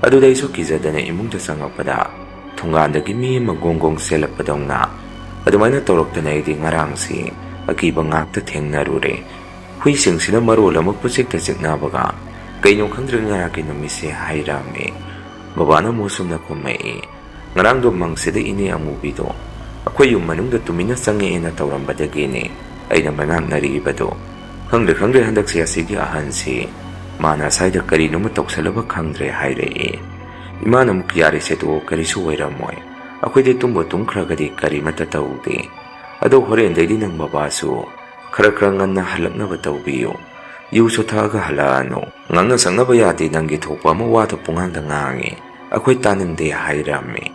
ꯑꯗꯨꯗ ꯑꯩꯁꯨ ꯀꯤꯖꯗꯅ ꯏꯃꯨꯡꯗ ꯆꯪꯉꯛꯄꯗ ꯊꯣꯡꯒꯥꯟꯗꯒꯤ ꯃꯤ ꯑꯃ ꯒꯣꯡ ꯒꯣꯡ ꯆꯦꯜꯂꯛꯄꯗꯧꯅ ꯑꯗꯨꯃꯥꯏꯅ ꯇꯧꯔꯛꯇꯅ ꯑꯩꯗꯤ ꯉꯔꯥꯡꯁꯤ ꯑꯀꯤꯕ ꯉꯥꯛꯇ ꯊꯦꯡꯅꯔꯨꯔꯦ꯫ ꯍꯨꯏꯁꯤꯡꯁꯤꯅ ꯃꯔꯣꯜ ꯑꯃ ꯄꯨꯆꯤꯛꯇ ꯆꯤꯛꯅꯕꯒ ꯀꯩꯅꯣ ꯈꯪꯗ꯭ꯔꯦ ꯉꯔꯥꯡꯒꯤ ꯅꯨꯃꯤꯠꯁꯦ ꯍꯥꯏꯔꯝꯃꯤ꯫ ꯕꯕꯥꯅ ꯃꯨꯁꯨꯝꯅ ꯈꯨꯝꯃꯛꯏ, "ꯉꯔꯥꯡꯗꯣ ꯃꯪꯁꯤꯗ ꯏꯅꯦ ꯑꯃꯨꯕꯤꯗꯣ ꯑꯩꯈꯣꯏ ꯌꯨꯝ ꯃꯅꯨꯡꯗ ꯇꯨꯃꯤꯟꯅ ꯆꯪꯉꯛꯑꯦꯅ ꯇꯧꯔꯝꯕꯗꯒꯤꯅꯦ ꯑꯩꯅ ꯃꯉꯥꯛꯅꯔꯤꯕꯗꯣ꯫ ꯈꯪꯗ꯭ꯔꯦ ꯈꯪꯗ꯭ꯔꯦ ꯍꯟꯗꯛꯁꯦ ꯑꯁꯤꯒꯤ ꯑꯍꯟꯁꯤ ꯃꯥꯅ ꯑꯁꯥꯏꯗ ꯀꯔꯤꯅꯣꯃ ꯇꯧꯁꯜꯂꯕ ꯈꯪꯗ꯭ꯔꯦ" ꯍꯥꯏꯔꯛꯏ꯫ ꯏꯃꯥꯅ ꯑꯃꯨꯛ, "ꯌꯥꯔꯦꯁꯦ ꯇꯣꯛꯑꯣ, ꯀꯔꯤꯁꯨ ꯑꯣꯏꯔꯝꯃꯣꯏ꯫ ꯑꯩꯈꯣꯏꯗꯤ ꯇꯨꯝꯕꯨ ꯇꯨꯝꯈ꯭ꯔꯒꯗꯤ ꯀꯔꯤꯃꯠꯇ ꯇꯧꯗꯦ꯫ ꯑꯗꯣ ꯍꯣꯔꯦꯟꯗꯩꯗꯤ ꯅꯪ ꯕꯕꯥꯁꯨ ꯈꯔ ꯈꯔ ꯉꯟꯅ ꯍꯜꯂꯛꯅꯕ ꯇꯧꯕꯤꯌꯨ꯫ ꯌꯨꯁꯨ ꯊꯛꯑꯒ ꯍꯜꯂꯛꯑꯅꯨ꯫ ꯉꯥꯡꯅ ꯁꯛꯅꯕ ꯌꯥꯗꯦ, ꯅꯪꯒꯤ ꯊꯣꯛꯄ ꯑꯃ ꯋꯥꯗ ꯄꯨꯡꯉꯥꯡꯗ ꯉꯥꯡꯉꯤ꯫ ꯑꯩꯈꯣꯏ ꯇꯥꯅꯤꯡꯗꯦ" ꯍꯥꯏꯔꯝꯃꯤ꯫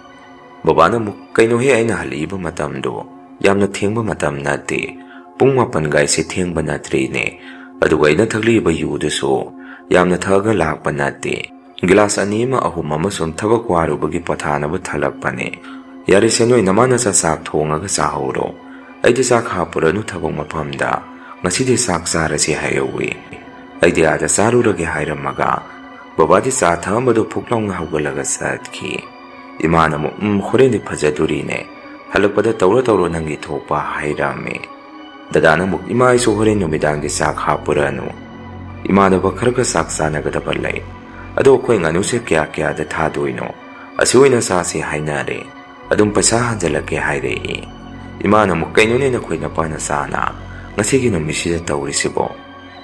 ꯕꯕꯥꯅ ꯑꯃꯨꯛ, "ꯀꯩꯅꯣꯍꯦ, ꯑꯩꯅ ꯍꯜꯂꯛꯏꯕ ꯃꯇꯝꯗꯣ ꯌꯥꯝꯅ ꯊꯦꯡꯕ ꯃꯇꯝ ꯅꯠꯇꯦ꯫ ꯄꯨꯡ ꯃꯥꯄꯟ ꯒꯥꯏꯁꯦ ꯊꯦꯡꯕ ꯅꯠꯇ꯭ꯔꯤꯅꯦ꯫ ꯑꯗꯨꯒ ꯑꯩꯅ ꯊꯛꯂꯤꯕ ꯌꯨꯗꯨꯁꯨ ꯌꯥꯝꯅ ꯊꯛꯑꯒ ꯂꯥꯛꯄ ꯅꯠꯇꯦ꯫ ꯒꯤꯂꯥꯁ ꯑꯅꯤ ꯑꯃ, ꯑꯍꯨꯝ ꯑꯃ ꯁꯨꯝ ꯊꯕꯛ ꯋꯥꯔꯨꯕꯒꯤ ꯄꯣꯊꯥꯅꯕ ꯊꯛꯂꯛꯄꯅꯦ꯫ ꯌꯥꯔꯦꯁꯦ, ꯅꯣꯏ ꯅꯃꯥ ꯅꯆꯥ ꯆꯥꯛ ꯊꯣꯡꯉꯒ ꯆꯥꯍꯧꯔꯣ꯫ ꯑꯩꯗꯤ ꯆꯥꯛ ꯍꯥꯞꯄꯨꯔꯅꯨ ꯊꯕꯛ ꯃꯐꯝꯗ꯫ ꯉꯁꯤꯗꯤ ꯆꯥꯛ ꯆꯥꯔꯁꯤ" ꯍꯥꯏꯍꯧꯋꯤ꯫ ꯑꯩꯗꯤ ꯑꯥꯗ ꯆꯥꯔꯨꯔꯒꯦ ꯍꯥꯏꯔꯝꯃꯒ ꯕꯕꯥꯗꯤ ꯆꯥ ꯊꯛꯑꯝꯕꯗꯣ ꯐꯨꯛ ꯂꯥꯎꯅ ꯍꯧꯒꯠꯂꯒ ꯆꯠꯈꯤ꯫ ꯏꯃꯥꯅ ꯑꯃꯨꯛ, "ꯎꯝ, ꯍꯣꯔꯦꯟꯗꯤ ꯐꯖꯗꯣꯔꯤꯅꯦ꯫ ꯍꯜꯂꯛꯄꯗ ꯇꯧꯔꯣ ꯇꯧꯔꯣ ꯅꯪꯒꯤ ꯊꯣꯛꯄ" ꯍꯥꯏꯔꯝꯃꯤ꯫ ꯗꯗꯥꯅ ꯑꯃꯨꯛ, "ꯏꯃꯥ, ꯑꯩꯁꯨ ꯍꯣꯔꯦꯟ ꯅꯨꯃꯤꯗꯥꯡꯒꯤ ꯆꯥꯛ ꯍꯥꯞꯄꯨꯔꯅꯨ꯫ ꯏꯃꯥꯟꯅꯕ ꯈꯔꯒ ꯆꯥꯛ ꯆꯥꯅꯒꯗꯕ ꯂꯩ꯫ ꯑꯗꯣ ꯑꯩꯈꯣꯏ ꯉꯥꯅꯨꯁꯦ ꯀꯌꯥ ꯀꯌꯥꯗ ꯊꯥꯗꯣꯏꯅꯣ? ꯑꯁꯤ ꯑꯣꯏꯅ ꯆꯥꯁꯤ ꯍꯥꯏꯅꯔꯦ꯫ ꯑꯗꯨꯝ ꯄꯩꯁꯥ ꯍꯟꯖꯜꯂꯛꯀꯦ" ꯍꯥꯏꯔꯛꯏ꯫ ꯏꯃꯥꯅ ꯑꯃꯨꯛ, "ꯀꯩꯅꯣꯅꯦ ꯅꯈꯣꯏ ꯅꯄꯥ ꯅꯆꯥꯅ ꯉꯁꯤꯒꯤ ꯅꯨꯃꯤꯠꯁꯤꯗ ꯇꯧꯔꯤꯁꯤꯕꯣ?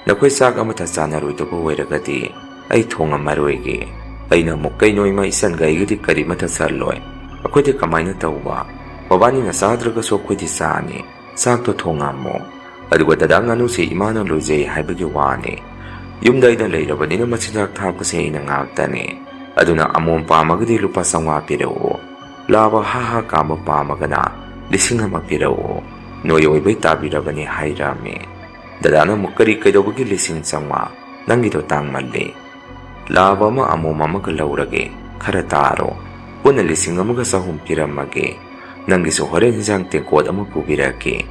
ꯅꯈꯣꯏ ꯆꯥꯛ ꯑꯃꯠꯇ ꯆꯥꯅꯔꯣꯏꯗꯕ ꯑꯣꯏꯔꯒꯗꯤ ꯑꯩ ꯊꯣꯡꯉꯝꯃꯔꯣꯏꯒꯦ꯫ ꯑꯩꯅ ꯑꯃꯨꯛ, "ꯀꯩꯅꯣ ꯏꯃꯥ, ꯏꯆꯟꯒ ꯑꯩꯒꯗꯤ ꯀꯔꯤꯃꯠꯇ ꯆꯠꯂꯣꯏ꯫ ꯑꯩꯈꯣꯏꯗꯤ ꯀꯃꯥꯏꯅ ꯇꯧꯕ? ꯃꯕꯥꯅꯤꯅ ꯆꯥꯗ꯭ꯔꯒꯁꯨ ꯑꯩꯈꯣꯏꯗꯤ ꯆꯥꯅꯤ꯫ ꯆꯥꯛꯇꯣ ꯊꯣꯡꯉꯝꯃꯣ꯫ ꯑꯗꯨꯒ ꯗꯗꯥ ꯉꯥꯅꯨꯁꯦ ꯏꯃꯥꯅ ꯂꯣꯏꯖꯩ ꯍꯥꯏꯕꯒꯤ ꯋꯥꯅꯤ꯫ ꯌꯨꯝꯗ ꯑꯩꯅ ꯂꯩꯔꯕꯅꯤꯅ ꯃꯆꯤꯟꯖꯥꯛ ꯊꯥꯛꯄꯁꯦ ꯑꯩꯅ ꯉꯥꯛꯇꯅꯤ꯫ ꯑꯗꯨꯅ ꯑꯃꯣꯝ ꯄꯥꯝꯃꯒꯗꯤ ꯂꯨꯄꯥ ꯆꯥꯝꯃꯉꯥ ꯄꯤꯔꯛꯎ꯫ ꯂꯥꯕ ꯍꯥ ꯍꯥ ꯀꯥꯝꯕ ꯄꯥꯝꯃꯒꯅ ꯂꯤꯁꯤꯡ ꯑꯃ ꯄꯤꯔꯛꯎ꯫ ꯅꯣꯏ ꯑꯣꯏꯕꯩ ꯇꯥꯕꯤꯔꯕꯅꯤ" ꯍꯥꯏꯔꯝꯃꯤ꯫ ꯗꯗꯥꯅ ꯑꯃꯨꯛ, "ꯀꯔꯤ ꯀꯩꯗꯧꯕꯒꯤ ꯂꯤꯁꯤꯡ ꯆꯥꯝꯃꯉꯥ? ꯅꯪꯒꯤꯗꯣ ꯇꯥꯡꯃꯜꯂꯤ꯫ ꯂꯥꯕ ꯑꯃ ꯑꯃꯣꯝ ꯑꯃꯒ ꯂꯧꯔꯒꯦ, ꯈꯔ ꯇꯥꯔꯣ꯫ ꯄꯨꯟꯅ ꯂꯤꯁꯤꯡ ꯑꯃꯒ ꯆꯍꯨꯝ ꯄꯤꯔꯝꯃꯒꯦ꯫ ꯅꯪꯒꯤꯁꯨ ꯍꯣꯔꯦꯟ ꯍꯤꯟꯖꯥꯡ ꯇꯦꯡꯀꯣꯠ ꯑꯃ ꯄꯨꯕꯤꯔꯛꯀꯦ꯫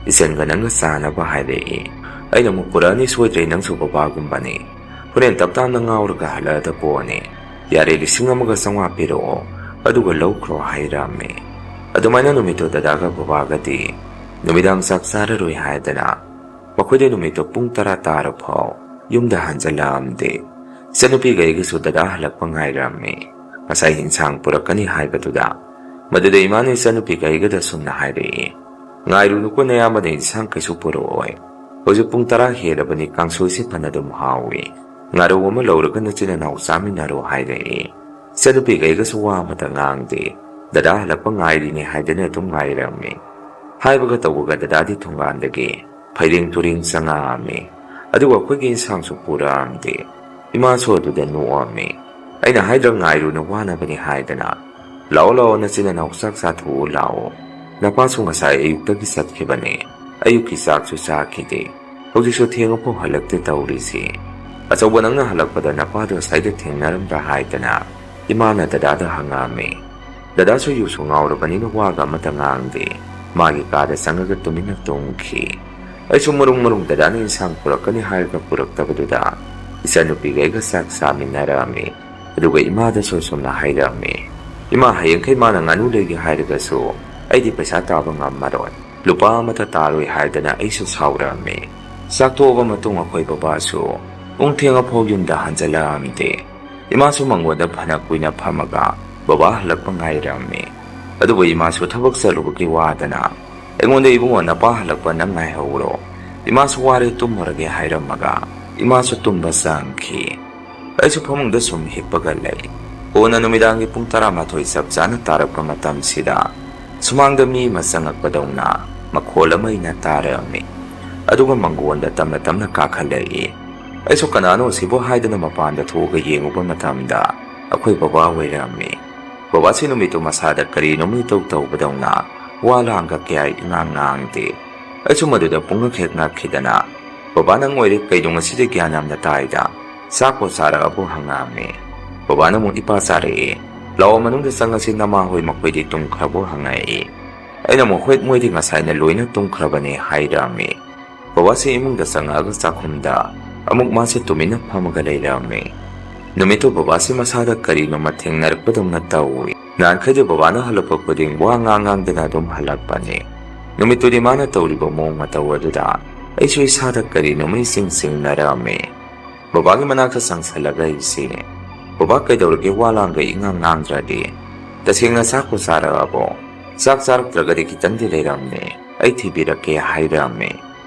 ꯏꯆꯟꯒ ꯅꯪꯒ ꯆꯥꯅꯕ" ꯍꯥꯏꯔꯛꯏ꯫ ꯑꯩꯅ ꯑꯃꯨꯛ, "ꯄꯨꯔꯛꯑꯅꯤ ꯁꯣꯏꯗ꯭ꯔꯦ, ꯅꯪꯁꯨ ꯕꯕꯥꯒꯨꯝꯕꯅꯤ꯫ ꯍꯣꯔꯦꯟ ꯇꯞ ꯇꯥꯞꯅ ꯉꯥꯎꯔꯒ ꯍꯜꯂꯛꯑꯗ ꯄꯣꯠꯅꯤ꯫ ꯌꯥꯔꯦ, ꯂꯤꯁꯤꯡ ꯑꯃꯒ ꯆꯥꯝꯃꯉꯥ ꯄꯤꯔꯛꯑꯣ, ꯑꯗꯨꯒ ꯂꯧꯈ꯭ꯔꯣ" ꯍꯥꯏꯔꯝꯃꯤ꯫ ꯑꯗꯨꯃꯥꯏꯅ ꯅꯨꯃꯤꯠꯇꯣ ꯗꯗꯥꯒ ꯕꯕꯥꯒꯗꯤ ꯅꯨꯃꯤꯗꯥꯡ ꯆꯥꯛ ꯆꯥꯔꯔꯣꯏ ꯍꯥꯏꯗꯅ ꯃꯈꯣꯏꯗ ꯅꯨꯃꯤꯠꯇꯣ ꯄꯨꯡ ꯇꯔꯥ ꯇꯥꯔꯐꯥꯎ ꯌꯨꯝꯗ ꯍꯟꯖꯜꯂꯛꯑꯝꯗꯦ꯫ ꯏꯆꯟꯅꯨꯄꯤꯒ ꯑꯩꯒꯁꯨ ꯗꯗꯥ ꯍꯜꯂꯛꯄ ꯉꯥꯏꯔꯝꯃꯤ꯫ ꯉꯁꯥꯏ ꯏꯟꯁꯥꯡ ꯄꯨꯔꯛꯀꯅꯤ ꯍꯥꯏꯕꯗꯨꯗ, ꯃꯗꯨꯗ ꯏꯃꯥꯅ ꯏꯆꯟꯅꯨꯄꯤꯒ ꯑꯩꯒꯗ ꯁꯨꯝꯅ ꯍꯥꯏꯔꯛꯏ, "ꯉꯥꯏꯔꯨꯅꯨꯀꯣ ꯅꯌꯥꯝꯕꯅ ꯏꯟꯁꯥꯡ ꯀꯩꯁꯨ ꯄꯨꯔꯛꯑꯣꯏ꯫ ꯍꯧꯖꯤꯛ ꯄꯨꯡ ꯇꯔꯥ ꯍꯦꯜꯂꯕꯅꯤ, ꯀꯥꯡꯁꯣꯏꯁꯤ ꯐꯅ ꯑꯗꯨꯝ ꯍꯥꯎꯏ꯫ ꯉꯥꯔꯧ ꯑꯃ ꯂꯧꯔꯒ ꯅꯆꯤꯟ ꯅꯅꯥꯎ ꯆꯥꯃꯤꯟꯅꯔꯣ" ꯍꯥꯏꯔꯛꯏ꯫ ꯏꯆꯟꯅꯨꯄꯤꯒ ꯑꯩꯒꯁꯨ ꯋꯥ ꯑꯃꯇ ꯉꯥꯡꯗꯦ꯫ ꯗꯗꯥ ꯍꯜꯂꯛꯄ ꯉꯥꯏꯔꯤꯅꯦ ꯍꯥꯏꯗꯅ ꯑꯗꯨꯝ ꯉꯥꯏꯔꯝꯃꯤ꯫ ꯍꯥꯏꯕꯒ ꯇꯧꯕꯒ ꯗꯗꯥꯗꯤ ꯊꯣꯡꯒꯥꯟꯗꯒꯤ ꯐꯩꯔꯦꯡ ꯇꯨꯔꯦꯡ ꯆꯪꯉꯛꯑꯝꯃꯤ꯫ ꯑꯗꯨꯒ ꯑꯩꯈꯣꯏꯒꯤ ꯏꯟꯁꯥꯡꯁꯨ ꯄꯨꯔꯛꯑꯝꯗꯦ꯫ ꯏꯃꯥꯁꯨ ꯑꯗꯨꯗ ꯅꯣꯛꯑꯝꯃꯤ꯫ ꯑꯩꯅ ꯍꯥꯏꯗ꯭ꯔ ꯉꯥꯏꯔꯨꯅ ꯋꯥꯅꯕꯅꯤ ꯍꯥꯏꯗꯅ꯫ "ꯂꯥꯛꯑꯣ ꯂꯥꯛꯑꯣ, ꯅꯆꯤꯟ ꯅꯅꯥꯎ ꯆꯥꯛ ꯆꯥꯊꯣꯛꯎ ꯂꯥꯛꯑꯣ꯫ ꯅꯄꯥꯁꯨ ꯉꯁꯥꯏ ꯑꯌꯨꯛꯇꯒꯤ ꯆꯠꯈꯤꯕꯅꯦ꯫ ꯑꯌꯨꯛꯀꯤ ꯆꯥꯛꯁꯨ ꯆꯥꯈꯤꯗꯦ꯫ ꯍꯧꯖꯤꯛꯁꯨ ꯊꯦꯡꯉꯐꯥꯎ ꯍꯜꯂꯛꯇꯦ ꯇꯧꯔꯤꯁꯤ꯫ ꯑꯆꯧꯕ, ꯅꯪꯅ ꯍꯜꯂꯛꯄꯗ ꯅꯄꯥꯗꯣ ꯑꯁꯥꯏꯗ ꯊꯦꯡꯅꯔꯝꯕ꯭ꯔꯥ?" ꯍꯥꯏꯗꯅ ꯏꯃꯥꯅ ꯗꯗꯥꯗ ꯍꯪꯉꯛꯑꯝꯃꯤ꯫ ꯗꯗꯥꯁꯨ ꯌꯨꯁꯨ ꯉꯥꯎꯔꯕꯅꯤꯅ ꯋꯥꯒ ꯑꯃꯇ ꯉꯥꯡꯗꯦ꯫ ꯃꯥꯒꯤ ꯀꯥꯗ ꯆꯪꯉꯒ ꯇꯨꯃꯤꯟꯅ ꯇꯨꯝꯈꯤ꯫ ꯑꯩꯁꯨ ꯃꯔꯨꯡ ꯃꯔꯨꯡ ꯗꯗꯥꯅ ꯏꯟꯁꯥꯡ ꯄꯨꯔꯛꯀꯅꯤ ꯍꯥꯏꯔꯒ ꯄꯨꯔꯛꯇꯕꯗꯨꯗ ꯏꯆꯟꯅꯨꯄꯤꯒ ꯑꯩꯒ ꯆꯥꯛ ꯆꯥꯃꯤꯟꯅꯔꯛꯑꯝꯃꯤ꯫ ꯑꯗꯨꯒ ꯏꯃꯥꯗꯁꯨ ꯑꯁꯨꯝꯅ ꯍꯥꯏꯔꯛꯑꯝꯃꯤ, "ꯏꯃꯥ, ꯍꯌꯦꯡꯈꯩ ꯃꯥꯅ ꯉꯥꯅꯨ ꯂꯩꯒꯦ ꯍꯥꯏꯔꯒꯁꯨ ꯑꯩꯗꯤ ꯄꯩꯁꯥ ꯇꯥꯕ ꯉꯝꯃꯔꯣꯏ꯫ ꯂꯨꯄꯥ ꯑꯃꯠꯇ ꯇꯥꯔꯣꯏ" ꯍꯥꯏꯗꯅ ꯑꯩꯁꯨ ꯁꯥꯎꯔꯛꯑꯝꯃꯤ꯫ ꯆꯥꯛ ꯇꯣꯛꯑꯕ ꯃꯇꯨꯡ ꯑꯩꯈꯣꯏ ꯕꯕꯥꯁꯨ ꯄꯨꯡ ꯊꯦꯡꯉꯐꯥꯎ ꯌꯨꯝꯗ ꯍꯟꯖꯜꯂꯛꯑꯝꯗꯦ꯫ ꯏꯃꯥꯁꯨ ꯃꯉꯣꯟꯗ ꯐꯅ ꯀꯨꯏꯅ ꯐꯝꯃꯒ ꯕꯕꯥ ꯍꯜꯂꯛꯄ ꯉꯥꯏꯔꯝꯃꯤ꯫ ꯑꯗꯨꯕꯨ ꯏꯃꯥꯁꯨ ꯊꯕꯛ ꯆꯠꯂꯨꯕꯒꯤ ꯋꯥꯗꯅ ꯑꯩꯉꯣꯟꯗ, "ꯏꯕꯨꯡꯉꯣ, ꯅꯄꯥ ꯍꯜꯂꯛꯄ ꯅꯪ ꯉꯥꯏꯍꯧꯔꯣ, ꯏꯃꯥꯁꯨ ꯋꯥꯔꯦ, ꯇꯨꯝꯃꯨꯔꯒꯦ" ꯍꯥꯏꯔꯝꯃꯒ ꯏꯃꯥꯁꯨ ꯇꯨꯝꯕ ꯆꯪꯈꯤ꯫ ꯑꯩꯁꯨ ꯐꯃꯨꯡꯗ ꯁꯨꯝ ꯍꯤꯞꯄꯒ ꯂꯩ꯫ ꯀꯣꯟꯅ ꯅꯨꯃꯤꯗꯥꯡꯒꯤ ꯄꯨꯡ ꯇꯔꯥꯃꯥꯊꯣꯏ ꯆꯞ ꯆꯥꯅ ꯇꯥꯔꯛꯄ ꯃꯇꯝꯁꯤꯗ ꯁꯨꯃꯥꯡꯗ ꯃꯤ ꯑꯃ ꯆꯪꯉꯛꯄꯗꯧꯅ ꯃꯈꯣꯜ ꯑꯃ ꯑꯩꯅ ꯇꯥꯔꯝꯃꯤ꯫ ꯑꯗꯨꯒ ꯃꯪꯒꯣꯟꯗ ꯇꯞꯅ ꯇꯞꯅ ꯀꯥꯈꯠꯂꯛꯏ꯫ ꯑꯩꯁꯨ ꯀꯅꯥꯅꯣ ꯁꯤꯕꯨ ꯍꯥꯏꯗꯅ ꯃꯄꯥꯟꯗ ꯊꯣꯛꯑꯒ ꯌꯦꯡꯉꯨꯕ ꯃꯇꯝꯗ ꯑꯩꯈꯣꯏ ꯕꯕꯥ ꯑꯣꯏꯔꯝꯃꯤ꯫ ꯕꯕꯥꯁꯤ ꯅꯨꯃꯤꯠꯇꯨ ꯃꯁꯥꯗ ꯀꯔꯤꯅꯣꯝ ꯏꯇꯧ ꯇꯧꯕꯗꯧꯅ ꯋꯥ ꯂꯥꯡꯒ ꯀꯌꯥ ꯏꯉꯥꯡ ꯉꯥꯡꯗꯦ꯫ ꯑꯩꯁꯨ ꯃꯗꯨꯗ ꯄꯨꯡꯉꯛ ꯍꯦꯛ ꯉꯛꯈꯤꯗꯅ, "ꯕꯕꯥ, ꯅꯪ ꯑꯣꯏꯔꯦ ꯀꯩꯅꯣ ꯉꯁꯤꯗꯤ ꯒ꯭ꯌꯥꯟ ꯌꯥꯝꯅ ꯇꯥꯏꯗ? ꯆꯥꯛꯄꯨ ꯆꯥꯔꯛꯑꯕꯣ?" ꯍꯪꯉꯛꯑꯝꯃꯤ꯫ ꯕꯕꯥꯅ ꯑꯃꯨꯛ, "ꯏꯄꯥ ꯆꯥꯔꯛꯑꯦ꯫ ꯂꯥꯛꯑꯣ ꯃꯅꯨꯡꯗ ꯆꯪꯉꯁꯤ, ꯅꯃꯥ ꯍꯣꯏ ꯃꯈꯣꯏꯗꯤ ꯇꯨꯝꯈ꯭ꯔꯕꯣ?" ꯍꯪꯉꯛꯏ꯫ ꯑꯩꯅ ꯑꯃꯨꯛ, "ꯍꯣꯏ, ꯃꯣꯏꯗꯤ ꯉꯁꯥꯏꯅ ꯂꯣꯏꯅ ꯇꯨꯝꯈ꯭ꯔꯕꯅꯦ" ꯍꯥꯏꯔꯛꯑꯝꯃꯤ꯫ ꯕꯕꯥꯁꯤ ꯏꯃꯨꯡꯗ ꯆꯪꯉꯛꯑꯒ ꯆꯥꯛꯈꯨꯝꯗ ꯑꯃꯨꯛ ꯃꯥꯁꯦ ꯇꯨꯃꯤꯟꯅ ꯐꯝꯃꯒ ꯂꯩꯔꯝꯃꯤ꯫ ꯅꯨꯃꯤꯠꯇꯨ ꯕꯕꯥꯁꯤ ꯃꯁꯥꯗ ꯀꯔꯤꯅꯣꯃ ꯊꯦꯡꯅꯔꯛꯄꯗꯧꯅ ꯇꯧꯏ꯫ ꯅꯍꯥꯟꯈꯩꯗꯤ ꯕꯕꯥꯅ ꯍꯜꯂꯛꯄ ꯈꯨꯗꯤꯡ ꯋꯥ ꯉꯥꯡ ꯉꯥꯡꯗꯅ ꯑꯗꯨꯝ ꯍꯜꯂꯛꯄꯅꯤ꯫ ꯅꯨꯃꯤꯠꯇꯨꯗꯤ ꯃꯥꯅ ꯇꯧꯔꯤꯕ ꯃꯑꯣꯡ ꯃꯇꯧ ꯑꯗꯨꯗ ꯑꯩꯁꯨ ꯏꯁꯥꯗ ꯀꯔꯤꯅꯣꯃ ꯏꯆꯤꯡ ꯆꯤꯡꯅꯔꯝꯃꯤ꯫ ꯕꯕꯥꯒꯤ ꯃꯅꯥꯛꯇ ꯆꯪꯁꯜꯂꯒ ꯑꯩꯁꯦ, "ꯕꯕꯥ, ꯀꯩꯗꯧꯔꯒꯦ? ꯋꯥ ꯂꯥꯡꯒ ꯏꯉꯥꯡ ꯉꯥꯡꯗ꯭ꯔꯗꯤ? ꯇꯁꯦꯡꯅ ꯆꯥꯛꯄꯨ ꯆꯥꯔꯛꯑꯕꯣ? ꯆꯥꯛ ꯆꯥꯔꯛꯇ꯭ꯔꯒꯗꯤ ꯈꯤꯇꯪꯗꯤ ꯂꯩꯔꯝꯅꯦ, ꯑꯩ ꯊꯤꯕꯤꯔꯛꯀꯦ" ꯍꯥꯏꯔꯛꯑꯝꯃꯤ꯫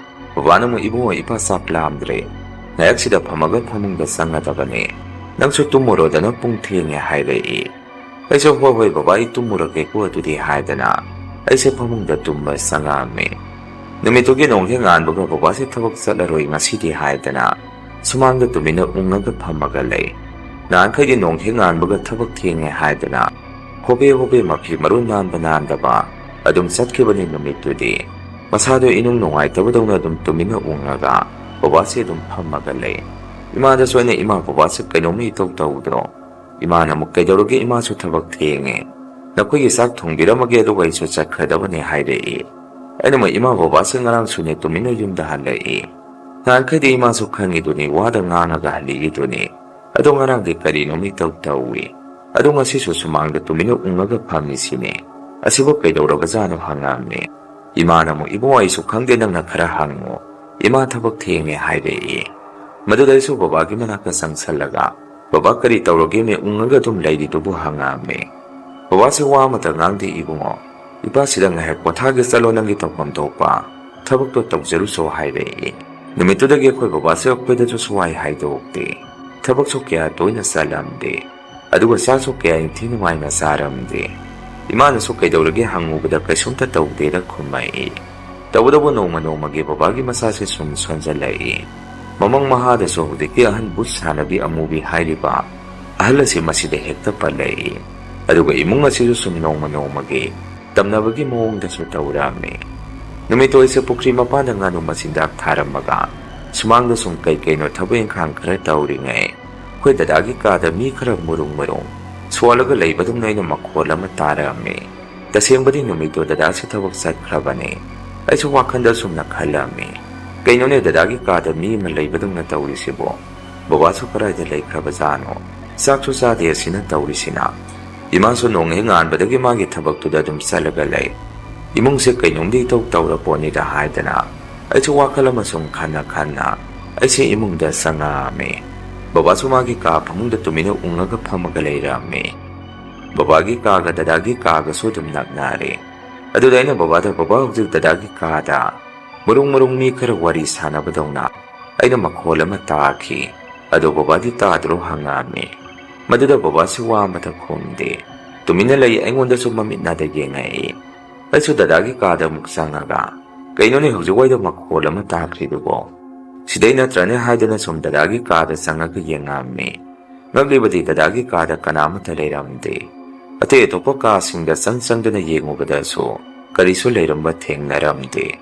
ꯕꯕꯥꯅ ꯑꯃꯨꯛ, "ꯏꯕꯨꯡꯉꯣ, ꯏꯄꯥ ꯆꯥꯛ ꯂꯥꯝꯗ꯭ꯔꯦ꯫ ꯉꯥꯏꯍꯥꯛꯁꯤꯗ ꯐꯝꯃꯒ ꯐꯃꯨꯡꯗ ꯆꯪꯒꯗꯕꯅꯦ꯫ ꯅꯪꯁꯨ ꯇꯨꯝꯃꯨꯔꯣꯗꯅ, ꯄꯨꯡ ꯊꯦꯡꯉꯦ" ꯍꯥꯏꯔꯛꯏ꯫ ꯑꯩꯁꯨ, "ꯍꯣꯏ, ꯍꯣꯏ ꯕꯕꯥ, ꯑꯩ ꯇꯨꯝꯃꯨꯔꯒꯦꯀꯣ ꯑꯗꯨꯗꯤ" ꯍꯥꯏꯗꯅ ꯑꯩꯁꯦ ꯐꯃꯨꯡꯗ ꯇꯨꯝꯕ ꯆꯪꯉꯛꯑꯝꯃꯤ꯫ ꯅꯨꯃꯤꯠꯇꯨꯒꯤ ꯅꯣꯡ ꯍꯦꯛ ꯉꯥꯟꯕꯒ ꯕꯕꯥꯁꯦ ꯊꯕꯛ ꯆꯠꯂꯔꯣꯏ ꯉꯁꯤꯗꯤ ꯍꯥꯏꯗꯅ ꯁꯨꯃꯥꯡꯗ ꯇꯨꯃꯤꯟꯅ ꯎꯪꯉꯒ ꯐꯝꯃꯒ ꯂꯩ꯫ ꯅꯍꯥꯟꯈꯩꯗꯤ ꯅꯣꯡ ꯍꯦꯛ ꯉꯥꯟꯕꯒ ꯊꯕꯛ ꯊꯦꯡꯉꯦ ꯍꯥꯏꯗꯅ ꯍꯣꯕꯦ ꯍꯣꯕꯦ ꯃꯐꯤ ꯃꯔꯣꯟ ꯅꯥꯟꯕ ꯅꯥꯟꯗꯕ ꯑꯗꯨꯝ ꯆꯠꯈꯤꯕꯅꯤ ꯅꯨꯃꯤꯠꯇꯨꯗꯤ꯫ ꯃꯁꯥꯗꯣ ꯏꯅꯨꯡ ꯅꯨꯡꯉꯥꯏꯇꯕꯗꯧꯅ ꯑꯗꯨꯝ ꯇꯨꯃꯤꯟꯅ ꯎꯪꯉꯒ ꯕꯕꯥꯁꯦ ꯑꯗꯨꯝ ꯐꯝꯃꯒ ꯂꯩ꯫ ꯏꯃꯥꯗꯁꯨ ꯑꯩꯅ, "ꯏꯃꯥ, ꯕꯕꯥꯁꯦ ꯀꯩꯅꯣꯝꯃ ꯏꯇꯧ ꯇꯧꯗ꯭ꯔꯣ?" ꯏꯃꯥꯅ ꯑꯃꯨꯛ, "ꯀꯩꯗꯧꯔꯒꯦ? ꯏꯃꯥꯁꯨ ꯊꯕꯛ ꯊꯦꯡꯉꯦ꯫ ꯅꯈꯣꯏꯒꯤ ꯆꯥꯛ ꯊꯣꯡꯕꯤꯔꯝꯃꯒꯦ, ꯑꯗꯨꯒ ꯑꯩꯁꯨ ꯆꯠꯈ꯭ꯔꯗꯕꯅꯦ" ꯍꯥꯏꯔꯛꯏ꯫ ꯑꯩꯅ ꯑꯃꯨꯛ, "ꯏꯃꯥ, ꯕꯕꯥꯁꯦ ꯉꯔꯥꯡꯁꯨꯅꯦ ꯇꯨꯃꯤꯟꯅ ꯌꯨꯝꯗ ꯍꯜꯂꯛꯏ꯫ ꯅꯍꯥꯟꯈꯩꯗꯤ ꯏꯃꯥꯁꯨ ꯈꯪꯉꯤꯗꯨꯅꯤ, ꯋꯥꯗ ꯉꯥꯡꯉꯒ ꯍꯜꯂꯛꯏꯗꯨꯅꯤ꯫ ꯑꯗꯣ ꯉꯔꯥꯡꯗꯤ ꯀꯔꯤꯅꯣꯝ ꯏꯇꯧ ꯇꯧꯏ꯫ ꯑꯗꯣ ꯉꯁꯤꯁꯨ ꯁꯨꯃꯥꯡꯗ ꯇꯨꯃꯤꯟꯅ ꯎꯪꯉꯒ ꯐꯝꯃꯤꯁꯤꯅꯦ꯫ ꯑꯁꯤꯕꯨ ꯀꯩꯗꯧꯔꯕꯖꯥꯠꯅꯣ?" ꯍꯪꯉꯛꯑꯝꯃꯤ꯫ ꯏꯃꯥꯅ ꯑꯃꯨꯛ, "ꯏꯕꯨꯡꯉꯣ, ꯑꯩꯁꯨ ꯈꯪꯗꯦ, ꯅꯪꯅ ꯈꯔ ꯍꯪꯉꯨ꯫ ꯏꯃꯥ ꯊꯕꯛ ꯊꯦꯡꯉꯦ" ꯍꯥꯏꯔꯛꯏ꯫ ꯃꯗꯨꯗ ꯑꯩꯁꯨ ꯕꯕꯥꯒꯤ ꯃꯅꯥꯛꯇ ꯆꯪꯁꯜꯂꯒ, "ꯕꯕꯥ, ꯀꯔꯤ ꯇꯧꯔꯒꯦꯅꯦ ꯎꯪꯉꯒ ꯑꯗꯨꯝ ꯂꯩꯔꯤꯗꯨꯕꯨ?" ꯍꯪꯉꯛꯑꯝꯃꯤ꯫ ꯕꯕꯥꯁꯦ ꯋꯥ ꯑꯃꯇ ꯉꯥꯡꯗꯦ, "ꯏꯕꯨꯡꯉꯣ, ꯏꯄꯥꯁꯤꯗ ꯉꯥꯏꯍꯥꯛ ꯄꯣꯊꯥꯒꯦ, ꯆꯠꯂꯣ, ꯅꯪꯒꯤ ꯇꯧꯐꯝ ꯊꯣꯛꯄ ꯊꯕꯛꯇꯣ ꯇꯧꯖꯔꯨꯆꯣ" ꯍꯥꯏꯔꯛꯏ꯫ ꯅꯨꯃꯤꯠꯇꯨꯗꯒꯤ ꯑꯩꯈꯣꯏ ꯕꯕꯥꯁꯦ ꯑꯩꯈꯣꯏꯗꯁꯨ ꯁꯨꯋꯥꯏ ꯍꯥꯏꯗꯣꯛꯇꯦ꯫ ꯊꯕꯛꯁꯨ ꯀꯌꯥ ꯇꯣꯏꯅ ꯆꯠꯂꯝꯗꯦ, ꯑꯗꯨꯒ ꯆꯥꯛꯁꯨ ꯀꯌꯥ ꯏꯪꯊꯤ ꯅꯨꯡꯉꯥꯏꯅ ꯆꯥꯔꯝꯗꯦ꯫ ꯏꯃꯥꯅꯁꯨ ꯀꯩꯗꯧꯔꯒꯦ ꯍꯪꯉꯨꯕꯗ ꯀꯩꯁꯨꯝꯇ ꯇꯧꯗꯦꯅ ꯈꯨꯝꯃꯛꯏ꯫ ꯇꯧꯕꯇꯕꯨ ꯅꯣꯡꯃ ꯅꯣꯡꯃꯒꯤ ꯕꯕꯥꯒꯤ ꯃꯁꯥꯁꯦ ꯁꯨꯝ ꯁꯣꯟꯖꯜꯂꯛꯏ꯫ ꯃꯃꯪ ꯃꯍꯥꯗꯁꯨ ꯍꯧꯖꯤꯛꯀꯤ ꯑꯍꯟ ꯚꯨꯠ ꯁꯥꯟꯅꯕꯤ ꯑꯃꯨꯕꯤ ꯍꯥꯏꯔꯤꯕ ꯑꯍꯜ ꯑꯁꯤ ꯃꯁꯤꯗ ꯍꯦꯛꯇ ꯄꯜꯂꯛꯏ꯫ ꯑꯗꯨꯒ ꯏꯃꯨꯡ ꯑꯁꯤꯁꯨ ꯁꯨꯝ ꯅꯣꯡꯃ ꯅꯣꯡꯃꯒꯤ ꯇꯝꯅꯕꯒꯤ ꯃꯑꯣꯡꯗꯁꯨ ꯇꯧꯔꯛꯑꯝꯃꯤ꯫ ꯅꯨꯃꯤꯠꯇꯣ ꯑꯩꯁꯦ ꯄꯨꯈ꯭ꯔꯤ ꯃꯄꯥꯟꯗ ꯉꯥꯅꯨ ꯃꯆꯤꯟꯖꯥꯛ ꯊꯥꯔꯝꯃꯒ ꯁꯨꯃꯥꯡꯗ ꯁꯨꯝ ꯀꯩ ꯀꯩꯅꯣ ꯊꯕꯛ ꯏꯪꯈꯥꯡ ꯈꯔ ꯇꯧꯔꯤꯉꯩ ꯑꯩꯈꯣꯏ ꯗꯗꯥꯒꯤ ꯀꯥꯗ ꯃꯤ ꯈꯔ ꯃꯨꯔꯨꯝ ꯃꯨꯔꯨꯝ ꯁꯣꯜꯂꯒ ꯂꯩꯕꯗꯧꯅ ꯑꯩꯅ ꯃꯈꯣꯜ ꯑꯃ ꯇꯥꯔꯛꯑꯝꯃꯤ꯫ ꯇꯁꯦꯡꯕꯗꯤ ꯅꯨꯃꯤꯠꯇꯣ ꯗꯗꯥꯁꯦ ꯊꯕꯛ ꯆꯠꯈ꯭ꯔꯕꯅꯤ꯫ ꯑꯩꯁꯨ ꯋꯥꯈꯜꯗ ꯑꯁꯨꯝꯅ ꯈꯜꯂꯝꯃꯤ, "ꯀꯩꯅꯣꯅꯦ, ꯗꯗꯥꯒꯤ ꯀꯥꯗ ꯃꯤ ꯑꯃ ꯂꯩꯕꯗꯧꯅ ꯇꯧꯔꯤꯁꯤꯕꯣ? ꯕꯕꯥꯁꯨ ꯀꯗꯥꯏꯗ ꯂꯩꯈ꯭ꯔꯕꯖꯥꯠꯅꯣ? ꯆꯥꯛꯁꯨ ꯆꯥꯗꯦ ꯑꯁꯤꯅ ꯇꯧꯔꯤꯁꯤꯅ?" ꯏꯃꯥꯁꯨ ꯅꯣꯡ ꯍꯦꯛ ꯉꯥꯟꯕꯗꯒꯤ ꯃꯥꯒꯤ ꯊꯕꯛꯇꯨꯗ ꯑꯗꯨꯝ ꯆꯠꯂꯒ ꯂꯩ꯫ ꯏꯃꯨꯡꯁꯦ ꯀꯩꯅꯣꯝꯗꯤ ꯏꯇꯧ ꯇꯧꯔ ꯄꯣꯠꯅꯤꯗ ꯍꯥꯏꯗꯅ ꯑꯩꯁꯨ ꯋꯥꯈꯜ ꯑꯃ ꯁꯨꯝ ꯈꯟꯅ ꯈꯟꯅ ꯑꯩꯁꯦ ꯏꯃꯨꯡꯗ ꯆꯪꯉꯛꯑꯝꯃꯤ꯫ ꯕꯕꯥꯁꯨ ꯃꯥꯒꯤ ꯀꯥ ꯐꯃꯨꯡꯗ ꯇꯨꯃꯤꯟꯅ ꯎꯪꯉꯒ ꯐꯝꯃꯒ ꯂꯩꯔꯝꯃꯤ꯫ ꯕꯕꯥꯒꯤ ꯀꯥꯒ ꯗꯗꯥꯒꯤ ꯀꯥꯒꯁꯨ ꯑꯗꯨꯝ ꯅꯛꯅꯔꯦ꯫ ꯑꯗꯨꯗ ꯑꯩꯅ ꯕꯕꯥꯗ, "ꯕꯕꯥ, ꯍꯧꯖꯤꯛ ꯗꯗꯥꯒꯤ ꯀꯥꯗ ꯃꯔꯨꯡ ꯃꯔꯨꯡ ꯃꯤ ꯈꯔ ꯋꯥꯔꯤ ꯁꯥꯟꯅꯕꯗꯧꯅ ꯑꯩꯅ ꯃꯈꯣꯜ ꯑꯃ ꯇꯥꯈꯤ꯫ ꯑꯗꯣ ꯕꯕꯥꯗꯤ ꯇꯥꯗ꯭ꯔꯣ?" ꯍꯪꯉꯛꯑꯝꯃꯤ꯫ ꯃꯗꯨꯗ ꯕꯕꯥꯁꯤ ꯋꯥ ꯑꯃꯇ ꯈꯨꯝꯗꯦ꯫ ꯇꯨꯃꯤꯟꯅ ꯂꯩ, ꯑꯩꯉꯣꯟꯗꯁꯨ ꯃꯃꯤꯠꯅꯗ ꯌꯦꯡꯉꯛꯏ꯫ ꯑꯩꯁꯨ ꯗꯗꯥꯒꯤ ꯀꯥꯗ ꯑꯃꯨꯛ ꯆꯪꯉꯒ, "ꯀꯩꯅꯣꯅꯦ, ꯍꯧꯖꯤꯛ ꯋꯥꯏꯗ ꯃꯈꯣꯜ ꯑꯃ ꯇꯥꯈ꯭ꯔꯤꯗꯨꯕꯣ? ꯁꯤꯗꯩ ꯅꯠꯇ꯭ꯔꯅꯦ?" ꯍꯥꯏꯗꯅ ꯁꯨꯝ ꯗꯗꯥꯒꯤ ꯀꯥꯗ ꯆꯪꯉꯒ ꯌꯦꯡꯉꯝꯃꯤ꯫ ꯉꯛꯂꯤꯕꯗꯤ ꯗꯗꯥꯒꯤ ꯀꯥꯗ ꯀꯅꯥ ꯑꯃꯠꯇ ꯂꯩꯔꯝꯗꯦ꯫ ꯑꯇꯩ ꯑꯇꯣꯞꯄ ꯀꯥꯁꯤꯡꯗ ꯆꯪ ꯆꯪꯗꯅ ꯌꯦꯡꯉꯨꯕꯗꯁꯨ ꯀꯔꯤꯁꯨ ꯂꯩꯔꯝꯕ ꯊꯦꯡꯅꯔꯝꯗꯦ꯫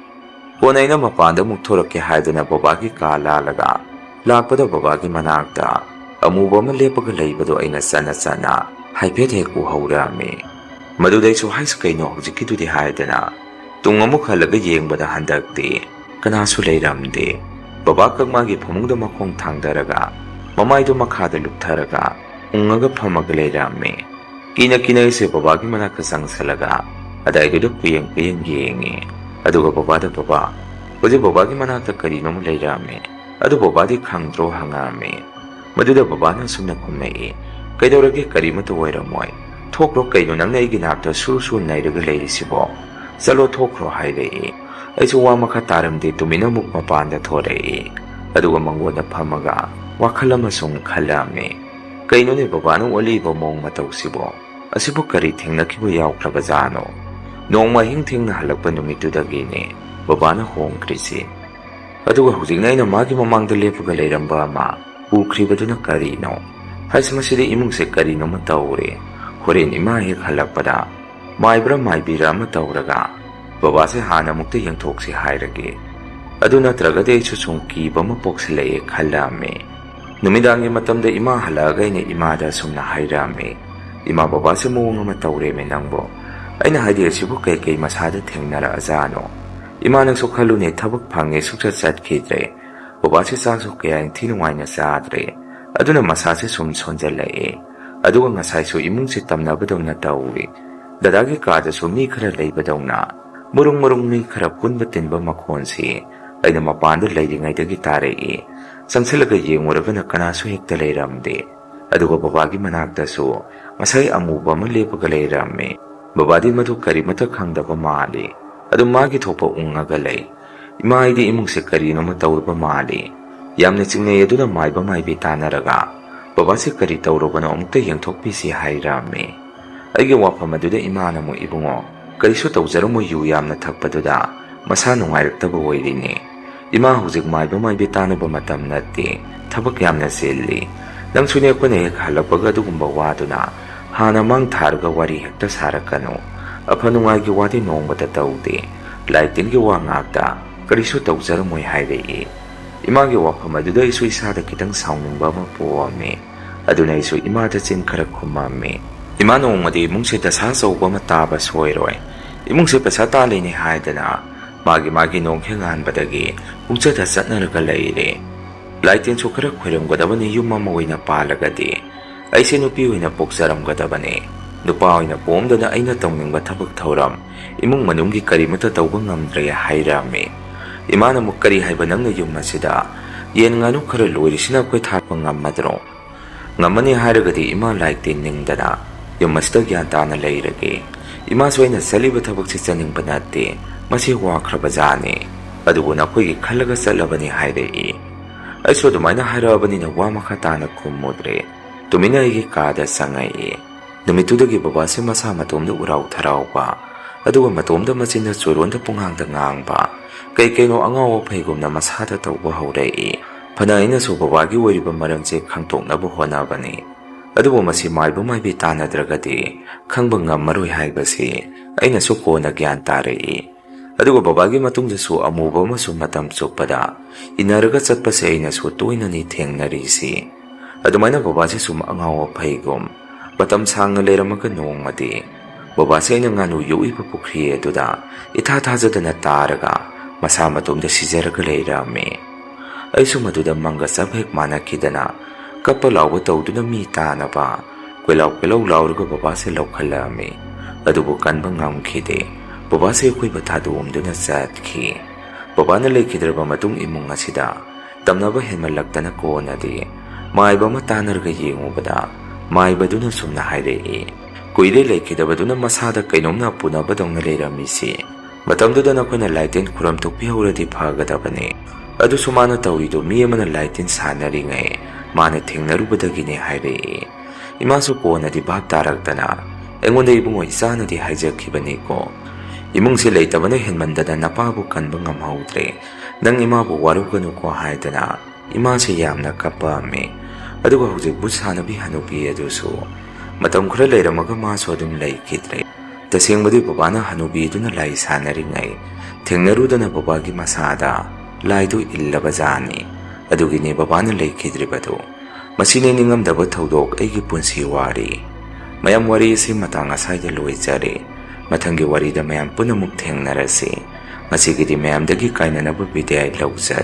ꯀꯣꯟꯅ ꯑꯩꯅ ꯃꯄꯥꯟꯗ ꯑꯃꯨꯛ ꯊꯣꯔꯛꯀꯦ ꯍꯥꯏꯗꯨꯅ ꯕꯕꯥꯒꯤ ꯀꯥ ꯂꯥꯜꯂꯒ ꯂꯥꯛꯄꯗ ꯕꯕꯥꯒꯤ ꯃꯅꯥꯛꯇ ꯑꯃꯨꯕ ꯑꯃ ꯂꯦꯞꯄꯒ ꯂꯩꯕꯗꯨ ꯑꯩꯅ ꯆꯠꯅ ꯆꯠꯅ ꯍꯥꯏꯐꯦꯠ ꯍꯦꯛ ꯎꯍꯧꯔꯝꯃꯤ꯫ ꯃꯗꯨꯗ ꯑꯩꯁꯨ, "ꯍꯥꯏꯁ, ꯀꯩꯅꯣ ꯍꯧꯖꯤꯛꯀꯤꯗꯨꯗꯤ?" ꯍꯥꯏꯗꯅ ꯇꯨꯡ ꯑꯃꯨꯛ ꯍꯜꯂꯒ ꯌꯦꯡꯕꯗ ꯍꯟꯗꯛꯇꯤ ꯀꯅꯥꯁꯨ ꯂꯩꯔꯝꯗꯦ꯫ ꯕꯕꯥ ꯈꯛ ꯃꯥꯒꯤ ꯐꯃꯨꯡꯗ ꯃꯈꯣꯡ ꯊꯥꯡꯗꯔꯒ ꯃꯃꯥꯏꯗꯨ ꯃꯈꯥꯗ ꯂꯨꯞꯊꯔꯒ ꯎꯪꯉꯒ ꯐꯝꯃꯒ ꯂꯩꯔꯝꯃꯤ꯫ ꯀꯤꯅ ꯀꯤꯅ ꯑꯩꯁꯦ ꯕꯕꯥꯒꯤ ꯃꯅꯥꯛꯇ ꯆꯪꯁꯜꯂꯒ ꯑꯗꯥꯏꯗꯨꯗ ꯀꯨꯌꯦꯡ ꯀꯨꯌꯦꯡ ꯌꯦꯡꯉꯤ꯫ ꯑꯗꯨꯒ ꯕꯕꯥꯗ, "ꯕꯕꯥ, ꯍꯧꯖꯤꯛ ꯕꯕꯥꯒꯤ ꯃꯅꯥꯛꯇ ꯀꯔꯤꯅꯣꯝ ꯂꯩꯔꯝꯃꯤ꯫ ꯑꯗꯨ ꯕꯕꯥꯗꯤ ꯈꯪꯗ꯭ꯔꯣ?" ꯍꯪꯉꯛꯑꯝꯃꯤ꯫ ꯃꯗꯨꯗ ꯕꯕꯥꯅ ꯑꯁꯨꯝꯅ ꯈꯨꯝꯃꯛꯏ, "ꯀꯩꯗꯧꯔꯒꯦ? ꯀꯔꯤꯃꯠꯇ ꯑꯣꯏꯔꯝꯃꯣꯏ꯫ ꯊꯣꯛꯈ꯭ꯔꯣ, ꯀꯩꯅꯣ ꯅꯪꯅ ꯑꯩꯒꯤ ꯅꯥꯛꯇ ꯁꯨꯔ ꯁꯨꯔ ꯅꯩꯔꯒ ꯂꯩꯔꯤꯁꯤꯕꯣ? ꯆꯠꯂꯣ, ꯊꯣꯛꯈ꯭ꯔꯣ," ꯍꯥꯏꯔꯛꯏ꯫ ꯑꯩꯁꯨ ꯋꯥ ꯃꯈꯥ ꯇꯥꯔꯝꯗꯦ, ꯇꯨꯃꯤꯟꯅ ꯑꯃꯨꯛ ꯃꯄꯥꯟꯗ ꯊꯣꯔꯛꯏ꯫ ꯑꯗꯨꯒ ꯃꯪꯒꯣꯟꯗ ꯐꯝꯃꯒ ꯋꯥꯈꯜ ꯑꯃ ꯁꯨꯝ ꯈꯜꯂꯝꯃꯤ꯫ "ꯀꯩꯅꯣꯅꯦ ꯕꯕꯥꯅ ꯑꯣꯜꯂꯤꯕ ꯃꯑꯣꯡ ꯃꯇꯧꯁꯤꯕꯣ? ꯑꯁꯤꯕꯨ ꯀꯔꯤ ꯊꯦꯡꯅꯈꯤꯕ ꯌꯥꯎꯈ꯭ꯔꯕꯖꯥꯠꯅꯣ? ꯅꯣꯡꯃ ꯑꯍꯤꯡ ꯊꯦꯡꯅ ꯍꯜꯂꯛꯄ ꯅꯨꯃꯤꯠꯇꯨꯗꯒꯤꯅꯦ ꯕꯕꯥꯅ ꯍꯣꯡꯈ꯭ꯔꯤꯁꯤ꯫ ꯑꯗꯨꯒ ꯍꯧꯖꯤꯛꯅ ꯑꯩꯅ ꯃꯥꯒꯤ ꯃꯃꯥꯡꯗ ꯂꯦꯞꯄꯒ ꯂꯩꯔꯝꯕ ꯑꯃ ꯎꯈ꯭ꯔꯤꯕꯗꯨꯅ ꯀꯔꯤꯅꯣ? ꯍꯥꯏꯁ, ꯃꯁꯤꯗꯤ ꯏꯃꯨꯡꯁꯦ ꯀꯔꯤꯅꯣꯃ ꯇꯧꯔꯦ꯫ ꯍꯣꯔꯦꯟ ꯏꯃꯥ ꯍꯦꯛ ꯍꯜꯂꯛꯄꯗ ꯃꯥꯏꯕ꯭ꯔꯥ ꯃꯥꯏꯕꯤꯔꯥ ꯑꯃ ꯇꯧꯔꯒ ꯕꯕꯥꯁꯦ ꯍꯥꯟꯅ ꯑꯃꯨꯛꯇ ꯌꯦꯡꯊꯣꯛꯁꯤ ꯍꯥꯏꯔꯒꯦ꯫ ꯑꯗꯨ ꯅꯠꯇ꯭ꯔꯒꯗꯤ ꯑꯩꯁꯨ ꯁꯨꯝ ꯀꯤꯕ ꯑꯃ ꯄꯣꯛꯁꯤꯜꯂꯛꯑꯦ" ꯈꯜꯂꯝꯃꯤ꯫ ꯅꯨꯃꯤꯗꯥꯡꯒꯤ ꯃꯇꯝꯗ ꯏꯃꯥ ꯍꯜꯂꯛꯑꯒ ꯑꯩꯅ ꯏꯃꯥꯗ ꯑꯁꯨꯝꯅ ꯍꯥꯏꯔꯝꯃꯤ, "ꯏꯃꯥ, ꯕꯕꯥꯁꯦ ꯃꯑꯣꯡ ꯑꯃ ꯇꯧꯔꯦꯃꯦ ꯅꯪꯕꯣ꯫ ꯑꯩꯅ ꯍꯥꯏꯗꯤ ꯑꯁꯤꯕꯨ ꯀꯩꯀꯩ ꯃꯁꯥꯗ ꯊꯦꯡꯅꯔꯛꯑꯖꯥꯠꯅꯣ? ꯏꯃꯥ, ꯅꯪꯁꯨ ꯈꯜꯂꯨꯅꯦ, ꯊꯕꯛ ꯐꯪꯉꯦ, ꯁꯨꯡꯆꯠ ꯆꯠꯈꯤꯗ꯭ꯔꯦ꯫ ꯕꯕꯥꯁꯦ ꯆꯥꯛꯁꯨ ꯀꯌꯥ ꯏꯪꯊꯤ ꯅꯨꯡꯉꯥꯏꯅ ꯆꯥꯗ꯭ꯔꯦ꯫ ꯑꯗꯨꯅ ꯃꯁꯥꯁꯦ ꯁꯨꯝ ꯁꯣꯟꯖꯜꯂꯛꯑꯦ꯫ ꯑꯗꯨꯒ ꯉꯁꯥꯏꯁꯨ ꯏꯃꯨꯡꯁꯦ ꯇꯝꯅꯕꯗꯧꯅ ꯇꯧꯏ꯫ ꯗꯗꯥꯒꯤ ꯀꯥꯗꯁꯨ ꯃꯤ ꯈꯔ ꯂꯩꯕꯗꯧꯅ ꯃꯔꯨꯡ ꯃꯔꯨꯡ ꯃꯤ ꯈꯔ ꯄꯨꯟꯕ ꯇꯤꯟꯕ ꯃꯈꯣꯟꯁꯤ ꯑꯩꯅ ꯃꯄꯥꯟꯗ ꯂꯩꯔꯤꯉꯩꯗꯒꯤ ꯇꯥꯔꯛꯏ꯫ ꯆꯪꯁꯤꯜꯂꯒ ꯌꯦꯡꯉꯨꯔꯒꯅ ꯀꯅꯥꯁꯨ ꯍꯦꯛꯇ ꯂꯩꯔꯝꯗꯦ꯫ ꯑꯗꯨꯒ ꯕꯕꯥꯒꯤ ꯃꯅꯥꯛꯇꯁꯨ ꯉꯁꯥꯏ ꯑꯃꯨꯕ ꯑꯃ ꯂꯦꯞꯄꯒ ꯂꯩꯔꯝꯃꯤ꯫ ꯕꯕꯥꯗꯤ ꯃꯗꯨ ꯀꯔꯤꯃꯠꯇ ꯈꯪꯗꯕ ꯃꯥꯜꯂꯤ꯫ ꯑꯗꯨꯝ ꯃꯥꯒꯤ ꯊꯣꯛꯄ ꯎꯪꯉꯒ ꯂꯩ꯫ ꯏꯃꯥ, ꯑꯩꯗꯤ ꯏꯃꯨꯡꯁꯦ ꯀꯔꯤꯅꯣꯃ ꯇꯧꯔꯨꯕ ꯃꯥꯜꯂꯤ꯫ ꯌꯥꯝꯅ ꯆꯤꯡꯅꯩ꯫ ꯑꯗꯨꯅ ꯃꯥꯏꯕ ꯃꯥꯏꯕꯤ ꯇꯥꯟꯅꯔꯒ ꯕꯕꯥꯁꯦ ꯀꯔꯤ ꯇꯧꯔꯕꯅꯣ ꯑꯃꯨꯛꯇ ꯌꯦꯡꯊꯣꯛꯄꯤꯁꯤ" ꯍꯥꯏꯔꯝꯃꯤ꯫ ꯑꯩꯒꯤ ꯋꯥꯐꯝ ꯑꯗꯨꯗ ꯏꯃꯥꯅ ꯑꯃꯨꯛ, "ꯏꯕꯨꯡꯉꯣ, ꯀꯔꯤꯁꯨ ꯇꯧꯖꯔꯝꯃꯣꯏ, ꯌꯨ ꯌꯥꯝꯅ ꯊꯛꯄꯗꯨꯗ ꯃꯁꯥ ꯅꯨꯡꯉꯥꯏꯔꯛꯇꯕ ꯑꯣꯏꯔꯤꯅꯦ꯫ ꯏꯃꯥ ꯍꯧꯖꯤꯛ ꯃꯥꯏꯕ ꯃꯥꯏꯕꯤ ꯇꯥꯟꯅꯕ ꯃꯇꯝ ꯅꯠꯇꯦ, ꯊꯕꯛ ꯌꯥꯝꯅ ꯆꯤꯜꯂꯤ꯫ ꯅꯪꯁꯨꯅꯦ, ꯑꯩꯈꯣꯏꯅ ꯍꯦꯛ ꯍꯜꯂꯛꯄꯒ ꯑꯗꯨꯒꯨꯝꯕ ꯋꯥꯗꯨꯅ ꯍꯥꯟꯅ ꯃꯥꯡ ꯊꯥꯔꯒ ꯋꯥꯔꯤ ꯍꯦꯛꯇ ꯁꯥꯔꯛꯀꯅꯨ꯫ ꯑꯐ ꯅꯨꯡꯉꯥꯏꯒꯤ ꯋꯥꯗꯤ ꯅꯣꯡꯃꯇ ꯇꯧꯗꯦ꯫ ꯂꯥꯏ ꯇꯤꯟꯒꯤ ꯋꯥ ꯉꯥꯛꯇ, ꯀꯔꯤꯁꯨ ꯇꯧꯖꯔꯝꯃꯣꯏ" ꯍꯥꯏꯔꯛꯏ꯫ ꯏꯃꯥꯒꯤ ꯋꯥꯐꯝ ꯑꯗꯨꯗ ꯑꯩꯁꯨ ꯏꯁꯥꯗ ꯈꯤꯇꯪ ꯁꯥꯎꯅꯤꯡꯕ ꯑꯃ ꯄꯣꯛꯑꯝꯃꯤ꯫ ꯑꯗꯨꯅ ꯑꯩꯁꯨ ꯏꯃꯥꯗ ꯆꯤꯟ ꯈꯔ ꯈꯨꯝꯃꯝꯃꯤ꯫ "ꯏꯃꯥ, ꯅꯣꯡꯃꯗꯤ ꯏꯃꯨꯡꯁꯦ ꯗꯁꯥ ꯑꯆꯧꯕ ꯑꯃ ꯇꯥꯕ ꯁꯣꯏꯔꯣꯏ꯫ ꯏꯃꯨꯡꯁꯦ ꯄꯩꯁꯥ ꯇꯥꯜꯂꯤꯅꯦ ꯍꯥꯏꯗꯅ ꯃꯥꯒꯤ ꯃꯥꯒꯤ ꯅꯣꯡꯈꯩ ꯉꯥꯟꯕꯗꯒꯤ ꯄꯨꯡꯆꯠꯇ ꯆꯠꯅꯔꯒ ꯂꯩꯔꯦ꯫ ꯂꯥꯏꯇꯤꯟꯁꯨ ꯈꯔ ꯈꯣꯏꯔꯝꯒꯗꯕꯅꯤ, ꯌꯨꯝ ꯑꯃ ꯑꯣꯏꯅ ꯄꯥꯜꯂꯒꯗꯤ꯫ ꯑꯩꯁꯦ ꯅꯨꯄꯤ ꯑꯣꯏꯅ ꯄꯣꯛꯆꯔꯝꯒꯗꯕꯅꯤ꯫ ꯅꯨꯄꯥ ꯑꯣꯏꯅ ꯄꯣꯛꯑꯝꯗꯅ ꯑꯩꯅ ꯇꯧꯅꯤꯡꯕ ꯊꯕꯛ ꯊꯧꯔꯝ, ꯏꯃꯨꯡ ꯃꯅꯨꯡꯒꯤ ꯀꯔꯤꯃꯠꯇ ꯇꯧꯕ ꯉꯝꯗ꯭ꯔꯦ" ꯍꯥꯏꯔꯝꯃꯤ꯫ ꯏꯃꯥꯅ ꯑꯃꯨꯛ, "ꯀꯔꯤ ꯍꯥꯏꯕ ꯅꯪꯅ ꯌꯨꯝ ꯑꯁꯤꯗ? ꯌꯦꯟ ꯉꯥꯅꯨ ꯈꯔ ꯂꯣꯏꯔꯤꯁꯤꯅ ꯑꯩꯈꯣꯏ ꯊꯥꯛꯄ ꯉꯝꯃꯗ꯭ꯔꯣ?" "ꯉꯝꯃꯅꯤ" ꯍꯥꯏꯔꯒꯗꯤ ꯏꯃꯥ ꯂꯥꯏ ꯇꯤꯟ ꯅꯤꯡꯗꯅ ꯌꯨꯝ ꯑꯁꯤꯗ ꯒ꯭ꯌꯥꯟ ꯇꯥꯅ ꯂꯩꯔꯒꯦ꯫ ꯏꯃꯥꯁꯨ ꯑꯩꯅ ꯆꯠꯂꯤꯕ ꯊꯕꯛꯁꯤ ꯆꯠꯅꯤꯡꯕ ꯅꯠꯇꯦ, ꯃꯁꯤ ꯋꯥꯈ꯭ꯔꯕ ꯖꯥꯠꯅꯤ꯫ ꯑꯗꯨꯕꯨ ꯅꯈꯣꯏꯒꯤ ꯈꯜꯂꯒ ꯆꯠꯂꯕꯅꯤ" ꯍꯥꯏꯔꯛꯏ꯫ ꯑꯩꯁꯨ ꯑꯗꯨꯃꯥꯏꯅ ꯍꯥꯏꯔꯛꯑꯕꯅꯤꯅ ꯋꯥ ꯃꯈꯥ ꯇꯥꯅ ꯈꯨꯝꯃꯨꯗ꯭ꯔꯦ꯫ ꯇꯨꯃꯤꯟꯅ ꯑꯩꯒꯤ ꯀꯥꯗ ꯆꯪꯉꯛꯏ꯫ ꯅꯨꯃꯤꯠꯇꯨꯗꯒꯤ ꯕꯕꯥꯁꯦ ꯃꯁꯥ ꯃꯇꯣꯝꯗ ꯎꯔꯥꯎ ꯊꯔꯥꯎꯕ, ꯑꯗꯨꯒ ꯃꯇꯣꯝꯗ ꯃꯆꯤꯟꯗ ꯆꯨꯔꯣꯟꯗ ꯄꯨꯡꯉꯥꯡꯗ ꯉꯥꯡꯕ, ꯀꯩ ꯀꯩꯅꯣ ꯑꯉꯥꯎ ꯑꯐꯩꯒꯨꯝꯅ ꯃꯁꯥꯗ ꯇꯧꯕ ꯍꯧꯔꯛꯏ꯫ ꯐꯅ ꯑꯩꯅꯁꯨ ꯕꯕꯥꯒꯤ ꯑꯣꯏꯔꯤꯕ ꯃꯔꯝꯁꯦ ꯈꯪꯗꯣꯛꯅꯕ ꯍꯣꯠꯅꯕꯅꯤ, ꯑꯗꯨꯕꯨ ꯃꯁꯤ ꯃꯥꯏꯕ ꯃꯥꯏꯕꯤ ꯇꯥꯟꯅꯗ꯭ꯔꯒꯗꯤ ꯈꯪꯕ ꯉꯝꯃꯔꯣꯏ ꯍꯥꯏꯕꯁꯤ ꯑꯩꯅꯁꯨ ꯀꯣꯟꯅ ꯒ꯭ꯌꯥꯟ ꯇꯥꯔꯛꯏ꯫ ꯑꯗꯨꯒ ꯕꯕꯥꯒꯤ ꯃꯇꯨꯡꯗꯁꯨ ꯑꯃꯨꯕ ꯑꯃꯁꯨ ꯃꯇꯝ ꯆꯨꯞꯄꯗ ꯏꯟꯅꯔꯒ ꯆꯠꯄꯁꯦ ꯑꯩꯅꯁꯨ ꯇꯣꯏꯅꯅꯤ ꯊꯦꯡꯅꯔꯤꯁꯤ꯫ ꯑꯗꯨꯃꯥꯏꯅ ꯕꯕꯥꯁꯦ ꯁꯨꯝ ꯑꯉꯥꯎ ꯑꯐꯩꯒꯨꯝ ꯃꯇꯝ ꯁꯥꯡꯅ ꯂꯩꯔꯝꯃꯒ ꯅꯣꯡꯃꯗꯤ ꯕꯕꯥꯁꯦ ꯑꯩꯅ ꯉꯥꯅꯨ ꯌꯣꯛꯏꯕ ꯄꯨꯈ꯭ꯔꯤ ꯑꯗꯨꯗ ꯏꯊꯥ ꯊꯥꯖꯗꯅ ꯇꯥꯔꯒ ꯃꯁꯥ ꯃꯇꯣꯝꯗ ꯁꯤꯖꯔꯒ ꯂꯩꯔꯝꯃꯤ꯫ ꯑꯩꯁꯨ ꯃꯗꯨꯗ ꯃꯪꯒ ꯆꯞ ꯍꯦꯛ ꯃꯥꯟꯅꯈꯤꯗꯅ ꯀꯞꯄ ꯂꯥꯎꯕ ꯇꯧꯗꯨꯅ ꯃꯤ ꯇꯥꯅꯕ ꯀꯣꯏꯂꯥꯎ ꯀꯣꯏꯂꯥꯎ ꯂꯥꯎꯔꯒ ꯕꯕꯥꯁꯦ ꯂꯧꯈꯠꯂꯛꯑꯝꯃꯤ꯫ ꯑꯗꯨꯕꯨ ꯀꯟꯕ ꯉꯝꯈꯤꯗꯦ꯫ ꯕꯕꯥꯁꯦ ꯑꯩꯈꯣꯏꯕꯨ ꯊꯥꯗꯣꯛꯑꯝꯗꯨꯅ ꯆꯠꯈꯤ꯫ ꯕꯕꯥꯅ ꯂꯩꯈꯤꯗ꯭ꯔꯕ ꯃꯇꯨꯡ ꯏꯃꯨꯡ ꯑꯁꯤꯗ ꯇꯝꯅꯕ ꯍꯦꯟꯃꯜꯂꯛꯇꯅ ꯀꯣꯟꯅꯗꯤ ꯃꯥꯏꯕ ꯑꯃ ꯇꯥꯟꯅꯔꯒ ꯌꯦꯡꯉꯨꯕꯗ ꯃꯥꯏꯕꯗꯨꯅ ꯁꯨꯝꯅ ꯍꯥꯏꯔꯛꯏ, "ꯀꯨꯏꯔꯦ ꯂꯩꯈꯤꯗꯕꯗꯨꯅ ꯃꯁꯥꯗ ꯀꯩꯅꯣꯝꯅ ꯄꯨꯅꯕꯗꯧꯅ ꯂꯩꯔꯝꯃꯤꯁꯤ꯫ ꯃꯇꯝꯗꯨꯗ ꯅꯈꯣꯏꯅ ꯂꯥꯏꯇꯤꯟ ꯈꯨꯔꯝ ꯊꯣꯛꯄꯤꯍꯧꯔꯗꯤ ꯐꯒꯗꯕꯅꯤ꯫ ꯑꯗꯨꯁꯨ ꯃꯥꯅ ꯇꯧꯔꯤꯗꯨ ꯃꯤ ꯑꯃꯅ ꯂꯥꯏꯇꯤꯟ ꯁꯥꯟꯅꯔꯤꯉꯩ ꯃꯥꯅ ꯊꯦꯡꯅꯔꯨꯕꯗꯒꯤꯅꯦ" ꯍꯥꯏꯔꯛꯏ꯫ ꯏꯃꯥꯁꯨ ꯀꯣꯟꯅꯗꯤ ꯚꯥꯞ ꯇꯥꯔꯛꯇꯅ ꯑꯩꯉꯣꯟꯗ, "ꯏꯕꯨꯡꯉꯣ, ꯏꯆꯥꯅꯗꯤ ꯍꯥꯏꯖꯈꯤꯕꯅꯤꯀꯣ, ꯏꯃꯨꯡꯁꯦ ꯂꯩꯇꯕꯅ ꯍꯦꯟꯃꯟꯗꯅ ꯅꯄꯥꯕꯨ ꯀꯟꯕ ꯉꯝꯍꯧꯗ꯭ꯔꯦ, ꯅꯪ ꯏꯃꯥꯕꯨ ꯋꯥꯔꯧꯒꯅꯨꯀꯣ" ꯍꯥꯏꯗꯅ ꯏꯃꯥꯁꯦ ꯌꯥꯝꯅ ꯀꯞꯄꯛꯑꯝꯃꯤ꯫ ꯑꯗꯨꯒ ꯍꯧꯖꯤꯛ ꯚꯨꯠ ꯁꯥꯟꯅꯕꯤ ꯍꯅꯨꯕꯤ ꯑꯗꯨꯁꯨ ꯃꯇꯝ ꯈꯔ ꯂꯩꯔꯝꯃꯒ ꯃꯥꯁꯨ ꯑꯗꯨꯝ ꯂꯩꯈꯤꯗ꯭ꯔꯦ꯫ ꯇꯁꯦꯡꯕꯗꯤ ꯕꯕꯥꯅ ꯍꯅꯨꯕꯤꯗꯨꯅ ꯂꯥꯏ ꯁꯥꯟꯅꯔꯤꯉꯩ ꯊꯦꯡꯅꯔꯨꯗꯅ ꯕꯕꯥꯒꯤ ꯃꯁꯥꯗ ꯂꯥꯏꯗꯨ ꯏꯜꯂꯕ ꯖꯥꯠꯅꯤ꯫ ꯑꯗꯨꯒꯤꯅꯤ ꯕꯕꯥꯅ ꯂꯩꯈꯤꯗ꯭ꯔꯤꯕꯗꯨ꯫ ꯃꯁꯤꯅꯤ ꯅꯤꯡꯉꯝꯗꯕ ꯊꯧꯗꯣꯛ ꯑꯩꯒꯤ ꯄꯨꯟꯁꯤ ꯋꯥꯔꯤ꯫ ꯃꯌꯥꯝ, ꯋꯥꯔꯤ ꯑꯁꯤ ꯃꯇꯥꯡ ꯑꯁꯥꯏꯗ ꯂꯣꯏꯖꯔꯦ꯫ ꯃꯊꯪꯒꯤ ꯋꯥꯔꯤꯗ ꯃꯌꯥꯝ ꯄꯨꯟꯅꯃꯨꯛ ꯊꯦꯡꯅꯔꯁꯤ꯫ ꯉꯁꯤꯒꯤꯗꯤ ꯃꯌꯥꯝꯗꯒꯤ ꯀꯥꯏꯅꯅꯕ ꯕꯤꯗꯥꯏ ꯂꯧꯖꯔꯦ꯫